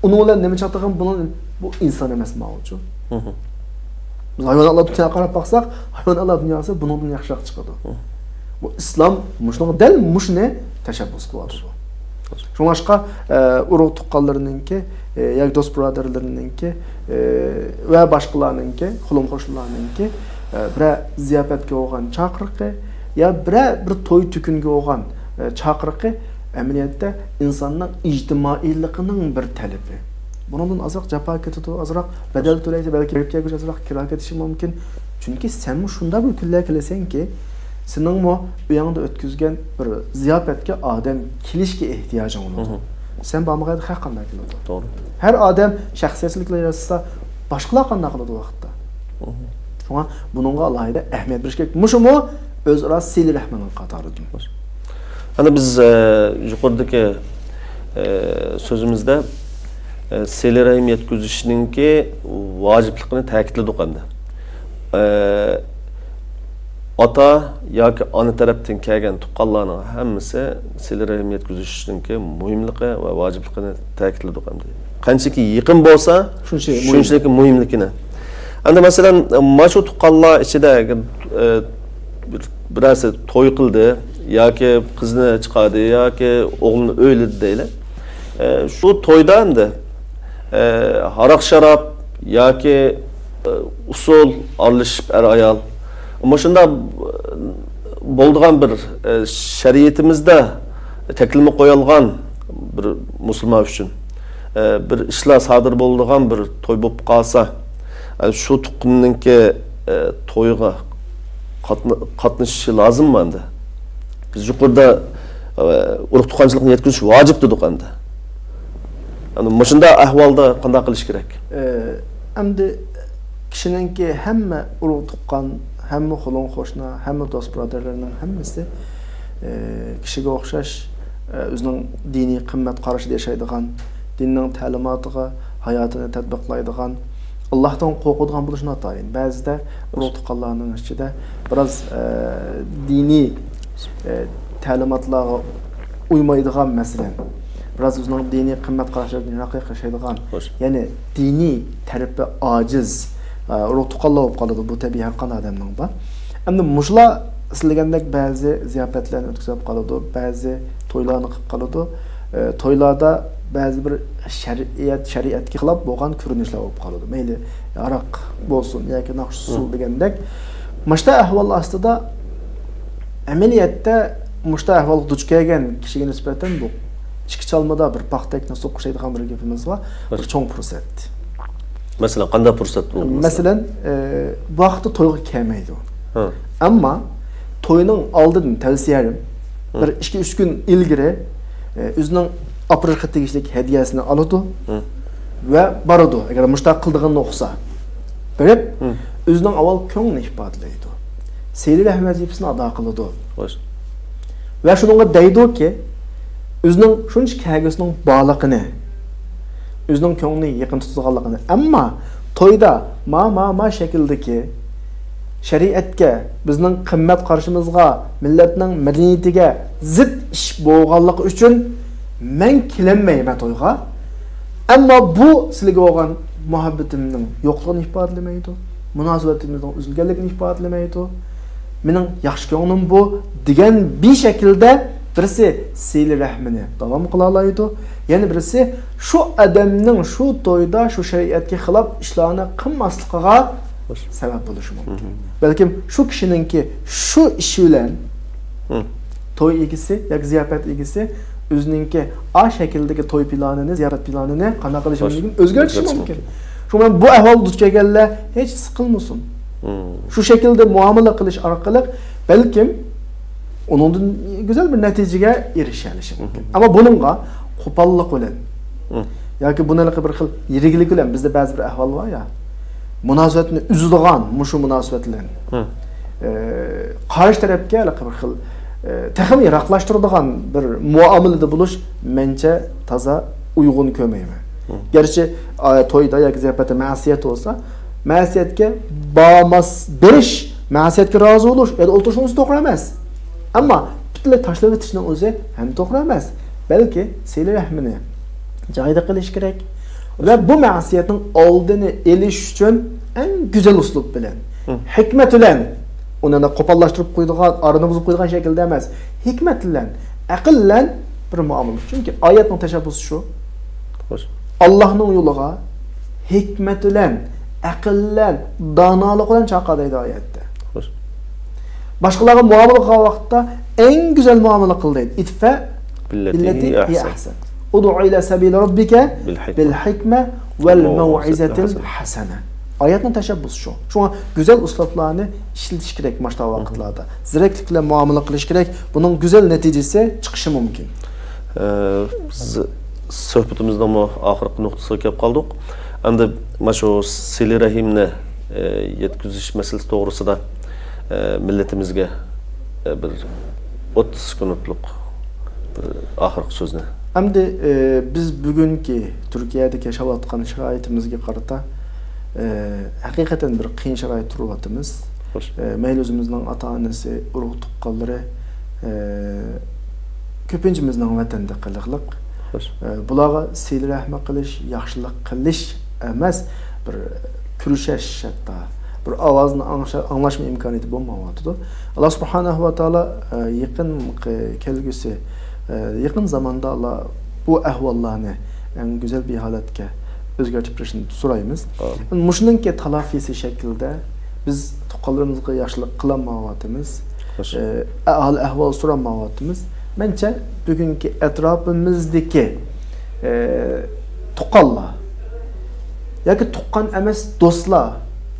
ئۇنىڭ بىلەن نېمە چاتىقىم بۇنىڭ، بۇ ئىنسان ئەمەس ماڭا ئۈچۈن. بىز ھايۋاناتلار دۇنياغا قاراپ باقساق، ھايۋاناتلار دۇنياسى بۇنىڭدىن ياخشىراق چىقىدۇ. بۇ ئىسلام مۇشۇنىڭغا، دەل مۇشۇنى تەشەببۇس قىلىۋاتىدۇ. شۇڭلاشقا، ئە، ئۇرۇق تۇغقانلىرىنىڭكى، ئە، ياكى دوست بۇرادەرلىرىنىڭكى، ئە، ۋە باشقىلارنىڭكى، قولۇم قوشنىلارنىڭكى، ئە، بىرەر زىياپەتكە بولغان چاقىرىقى يا بىرەر بىر توي تۈكۈنگە بولغان، ئە، چاقىرىقى ئەمەلىيەتتە ئىنساننىڭ ئىجتىمائىيلىقىنىڭ بىر تەلىپى. بۇنىڭدىن ئازراق جاپا كېتىدۇ، ئازراق بەدەل تۆلەيسەن، بەلكى بېرىپ كەلگۈچە ئازراق كىرا كېتىشى مۇمكىن. چۈنكى سەنمۇ شۇنداق بىر كۈنلەر كېلىسەنكى، سېنىڭمۇ ئۆيۈڭدە ئۆتكۈزگەن بىر زىياپەتكە ئادەم كېلىشكە ئېھتىياجىڭ بولىدۇ. سەن بارمىغاندا خەق قانداق كېلىدۇ؟ توغرا. ھەر ئادەم شەخسىيەتچىلىكلا ياراتسا، باشقىلار قانداق قىلىدۇ ۋاقىتتا؟ شۇڭا بۇنىڭغا ئالاھىدە ئەھمىيەت بېرىش كېرەك. مۇشۇمۇ ئۆزئارا سىلە رەھمىنىڭ قاتارىدىن. ئەنە بىز، ئە، يۇقىرىدىكى، ئە، سۆزىمىزدە، ئە، سىلە رەھىم يەتكۈزۈشنىڭكى ۋاجىپلىقىنى تەكىتلىدۇق ئەمدى. ئە، ئاتا ياكى ئانا تەرەپتىن كەلگەن تۇغقانلارنىڭ ھەممىسى سىلە رەھىم يەتكۈزۈشنىڭكى مۇھىملىقى ۋە ۋاجىپلىقىنى تەكىتلىدۇق ئەمدى. قانچىكى يېقىن بولسا، شۇنچە مۇھىم. شۇنچىلىك مۇھىملىكىنى. ئەمدى مەسىلەن، مانا شۇ تۇغقانلار ئىچىدە، ئە، بىر، بىرەرسى توي قىلدى ياكى قىزنى چىقاردى، ياكى ئوغلىنى ئۆيلىدى دەيلى. ئە، شۇ تويدا ئەمدى، ئە، ھاراق-شاراب ياكى، ئە، ئۇسسۇل ئارىلىشىپ ئەر-ئايال، مۇشۇنداق بولىدىغان بىر، ئە، شەرىئىتىمىزدە تەكلىمە قويۇلغان بىر مۇسۇلمان ئۈچۈن، ئە، بىر ئىشلار سادىر بولىدىغان بىر توي بولۇپ قالسا، ئە، شۇ تۇغقىنىنىڭكى، ئە، تويىغا قاتنا-، قاتنىشىشى لازىممۇ ئەمدى؟ بىز يۇقىرىدا، ئە، ئۇرۇق-تۇغقانچىلىقنى يەتكۈزۈش ۋاجىپ دېدۇق ئەمدى. ئەمدى مۇشۇنداق ئەھۋالدا قانداق قىلىش كېرەك؟ ئە، ئەمدى كىشىنىڭكى ھەممە ئۇرۇق-تۇغقان، ھەممە قولۇڭ-قوشنا، ھەممە دوست-بۇرادەرلىرىنىڭ ھەممىسى، ئە، كىشىگە ئوخشاش، ئە، ئۆزىنىڭ دىنىي قىممەت قارىشىدا ياشايدىغان، دىننىڭ تەلىماتىغا ھاياتىنى تەتبىقلايدىغان، ئاللاھتىن قورقىدىغان بولۇشى ناتايىن. بەزىدە ئۇرۇق-تۇغقانلارنىڭ ئىچىدە بىراز، ئە، دىنىي، ئە، تەلىماتلارغا ئۇيمايدىغان، مەسىلەن، بىراز ئۆزىنىڭ دىنىي قىممەت قاراشلىرىدىن يىراقراق ياشايدىغان، يەنى دىنىي تەرىپى ئاجىز، ئە، ئۇرۇق-تۇغقانلار بولۇپ قالىدۇ، بۇ تەبىئىي ھەر قانداق ئادەمنىڭ بار. ئەمدى مۇشۇلار سىلىگەندەك بەزى زىياپەتلەرنى ئۆتكۈزۈپ قالىدۇ، بەزى تويلارنى قىلىپ قالىدۇ. ئە، تويلاردا بەزى بىر شەرىئەت، شەرىئەتكە خىلاپ بولغان كۆرۈنۈشلەر بولۇپ قالىدۇ. مەيلى ھاراق بولسۇن ياكى ناخشا ئۇسسۇل دېگەندەك. مۇشۇنداق ئەھۋال ئاستىدا ئەمەلىيەتتە مۇشۇنداق ئەھۋالغا دۇچ كەلگەن كىشىگە نىسبەتەن بۇ ئىچكى چالمىدا بىر پاختەكنى سوقۇشايدىغان بىر گېپىمىز بار. بىر چوڭ پۇرسەت. مەسىلەن، قانداق پۇرسەت بۇ؟ مەسىلەن، ئە، بۇ ھەقتە تويغا كەلمەيدۇ. ھە. ئەمما توينىڭ ئالدىدىن تەۋسىيەم، ھە، بىر ئىككى، ئۈچ كۈن ئىلگىرى، ئە، ئۆزىنىڭ ئاپىرىشقا تېگىشلىك ھەدىيەسىنى ئالىدۇ، ھە، ۋە بارىدۇ. ئەگەر مۇشۇنداق قىلىدىغان بولسا، بېرىپ، ھە، ئۆزىنىڭ ئاۋۋال كۆڭلىنى ئىپادىلەيدۇ. سىلە رەھىم ۋەزىپىسىنى ئادا قىلىدۇ. خوش. ۋە شۇنىڭغا دەيدۇكى، ئۆزىنىڭ شۇنچە كەلگۈسىنىڭ بارلىقىنى، ئۆزىنىڭ كۆڭلىنى يېقىن تۇتىدىغانلىقىنى. ئەمما تويدا ما، ما، ما شەكىلدىكى شەرىئەتكە، بىزنىڭ قىممەت قارىشىمىزغا، مىللەتنىڭ مەدەنىيىتىگە زىت ئىش بولغانلىقى ئۈچۈن مەن كېلەلمەيمەن تويغا. ئەمما بۇ سىلىگە بولغان مۇھەببىتىمنىڭ يوقلۇقىنى ئىپادىلىمەيدۇ. مۇناسىۋىتىمىزنىڭ ئۈزۈلگەنلىكىنى ئىپادىلىمەيدۇ. مېنىڭ ياخشى كۆڭلۈم بۇ دېگەن بىر شەكىلدە بىرسى سىلە رەھمىنى داۋام قىلالايدۇ، يەنە بىرسى شۇ ئادەمنىڭ شۇ تويدا شۇ شەرىئەتكە خىلاپ ئىشلارنى قىلماسلىقىغا سەۋەب بولۇشى مۇمكىن. مم. بەلكىم شۇ كىشىنىڭكى شۇ ئىشى بىلەن، مم، توي ئىگىسى ياكى زىياپەت ئىگىسى ئۆزىنىڭكى ئا شەكىلدىكى توي پىلانىنى، زىياپەت پىلانىنى قانداق قىلىشى مۇمكىن؟ ئۆزگەرتىشى مۇمكىن. شۇڭا بۇ ئەھۋالغا دۇچ كەلگەنلەر ھېچ سىقىلمىسۇن. مم. شۇ شەكىلدە مۇئامىلە قىلىش ئارقىلىق بەلكىم ئۇنىڭدىن گۈزەل بىر نەتىجىگە ئېرىشەلىشى مۇمكىن. مم. ئەمما بۇنىڭغا قوپاللىق بىلەن، مم، ياكى بۇنى ھېلىقى بىر خىل يىرىكلىك بىلەن، بىزدە بەزى بىر ئەھۋال بار يا، مۇناسىۋەتنى ئۈزىدىغان مۇشۇ مۇناسىۋەت بىلەن، مم، ئە، قارشى تەرەپكە ھېلىقى بىر خىل، ئە، تېخىمۇ يىراقلاشتۇرىدىغان بىر مۇئامىلىدە بولۇش مەنچە تازا ئۇيغۇن كۆرمەيمەن. مم. گەرچە، ئا، تويدا ياكى زىياپەتتە مەسىيەت بولسا، مەسىيەتكە بارماس، بېرىش، مەسىيەتكە رازى بولۇش يا ئولتۇرۇش ئۇنىسى توغرا ئەمەس. ئەمما پۈتۈنلەي تاشلىۋېتىشنىڭ ئۆزى ھەم توغرا ئەمەس. بەلكى سىلە رەھمىنى جايىدا قىلىش كېرەك. ۋە بۇ مەسىيەتنىڭ ئالدىنى ئېلىش ئۈچۈن ئەڭ گۈزەل ئۇسلۇب بىلەن، مم، ھېكمەت بىلەن، ئۇنى قوپاللاشتۇرۇپ قويىدىغان، ئارىنى بۇزۇپ قويىدىغان شەكىلدە ئەمەس، ھېكمەت بىلەن، ئەقىل بىلەن بىر مۇئامىلە. چۈنكى ئايەتنىڭ تەشەببۇسى شۇ. خوش. ئاللاھنىڭ يولىغا ھېكمەت بىلەن، ئەقىل بىلەن، دانالىق بىلەن چاقىر دەيدۇ ئايەتتە. خوش. باشقىلارغا مۇئامىلە قىلغان ۋاقىتتا ئەڭ گۈزەل مۇئامىلە قىل دەيدۇ. ئىدفە بالتي بالتي هي هي أحسن. أحسن. ادع إلى سبيل ربك بالحكمة بالحكمة والموعظة والموعظة الحسنة. الحسنة. ئايەتنىڭ تەشەببۇسى شۇ. شۇڭا گۈزەل ئۇسلۇبلارنى ئىشلىتىش كېرەك مۇشۇنداق ۋاقىتلاردا. زېرەكلىك بىلەن مۇئامىلە قىلىش كېرەك. بۇنىڭ گۈزەل نەتىجىسى چىقىشى مۇمكىن. ئە، بىز سۆھبىتىمىزنىڭمۇ ئاخىرقى نۇقتىسىغا كەپ قالدۇق. ئەمدى مانا شۇ سىلە رەھىمنى، ئە، يەتكۈزۈش مەسىلىسى توغرىسىدا، ئە، مىللىتىمىزگە، ئە، بىر ئوتتۇز سېكۇنتلۇق بىر ئاخىرقى سۆزنى. ئەمدى، ئە، بىز بۈگۈنكى تۈركىيەدىكى ياشاۋاتقان شارائىتىمىزگە قارىتا، ئە، ھەقىقەتەن بىر قىيىن شارائىتتا تۇرۇۋاتىمىز. خوش. ئە، مەيلى ئۆزىمىزنىڭ ئاتا-ئانىسى، ئۇرۇق-تۇغقانلىرى، ئە، كۆپىنچىمىزنىڭ ۋەتەندە قېلىقلىق. خوش. ئە، بۇلارغا سىلە رەھمى قىلىش، ياخشىلىق قىلىش ئەمەس، بىر كۈرىشەش ھەتتا، بىر ئاۋازنى ئاڭشا-، ئاڭلاشمۇ ئىمكانىيىتى بولمايۋاتىدۇ. ئاللا سۇبھانەھۇ ۋە تائالا، ئە، يېقىن كەلگۈسى، ئە، يېقىن زاماندا ئاللا بۇ ئەھۋاللارنى ئەڭ گۈزەل بىر ھالەتكە ئۆزگەرتىپ بېرىشىنى سورايمىز. ئامىن. مۇشۇنىڭكى تالافىسى شەكلىدە بىز تۇغقانلىرىمىزغا ياخشىلىق قىلالمايۋاتىمىز. خوش. ئە، ھال ئەھۋال سورالمايۋاتىمىز. مەنچە بۈگۈنكى ئەتراپىمىزدىكى، ئە، تۇغقانلار ياكى تۇغقان ئەمەس دوستلار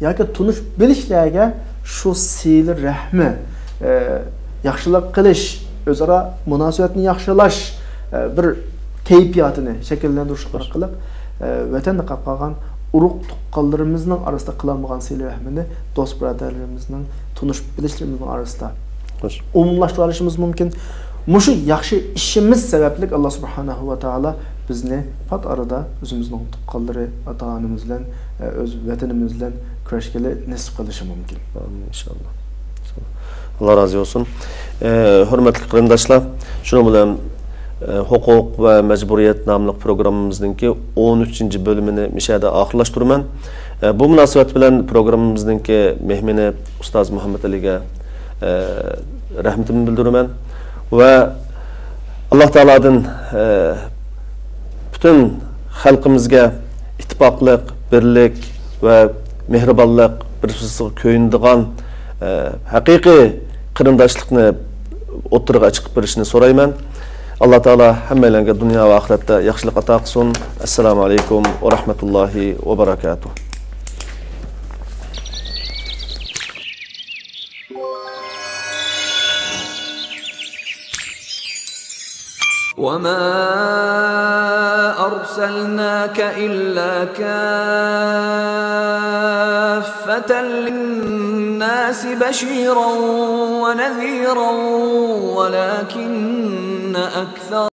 ياكى تونۇش بىلىشلەرگە شۇ سىلە رەھمى، ئە، ياخشىلىق قىلىش، ئۆزئارا مۇناسىۋەتنى ياخشىلاش، ئە، بىر كەيپىياتىنى شەكىللەندۈرۈش ئارقىلىق، ئە، ۋەتەندە قېلىپ قالغان ئۇرۇق تۇغقانلىرىمىزنىڭ ئارىسىدا قىلالمىغان سىلە رەھمىنى دوست بۇرادەرلىرىمىزنىڭ، تونۇش بىلىشلىرىمىزنىڭ ئارىسىدا خوش. ئومۇملاشتۇرۇۋېلىشىمىز مۇمكىن. مۇشۇ ياخشى ئىشىمىز سەۋەبلىك ئاللا سۇبھانەھۇ ۋە تائالا بىزنى پات ئارىدا ئۆزىمىزنىڭ تۇغقانلىرى، ئاتا-ئانىمىز بىلەن، ئۆز ۋەتىنىمىز بىلەن كۆرۈشكىلى نېسىپ قىلىشى مۇمكىن. ئامىن، ئىنشاللا. ئاللا رازى بولسۇن. ئە، ھۆرمەتلىك قېرىنداشلار، شۇنىڭ بىلەن، ئە، ھوقۇق ۋە مەجبۇرىيەت ناملىق پروگراممىمىزنىڭكى ئون ئۈچىنچى بۆلۈمىنى مۇشۇ يەردە ئاخىرلاشتۇرىمەن. ئە، بۇ مۇناسىۋەت بىلەن پروگراممىمىزنىڭكى مېھمىنى ئۇستاز مۇھەممەد ئەلىگە، ئە، رەھمىتىمنى بىلدۈرىمەن ۋە ئاللا تائالادىن، ئە، پۈتۈن خەلقىمىزگە ئىتتىپاقلىق، بىرلىك ۋە مېھرىبانلىق، بىر-بىرسىگە كۆيۈنىدىغان، ئە، ھەقىقىي قېرىنداشلىقنى ئوتتۇرىغا چىقىپ بېرىشىنى سورايمەن. ئاللا تائالا ھەممەيلەنگە دۇنيا ۋە ئاخىرەتتە ياخشىلىق ئاتا قىلسۇن. ئەسسالامۇ ئەلەيكۇم ۋە رەھمەتۇللاھى ۋە بەرەكاتۇھ. وما أرسلناك إلا كافة للناس بشيرا ونذيرا ولكن أكثر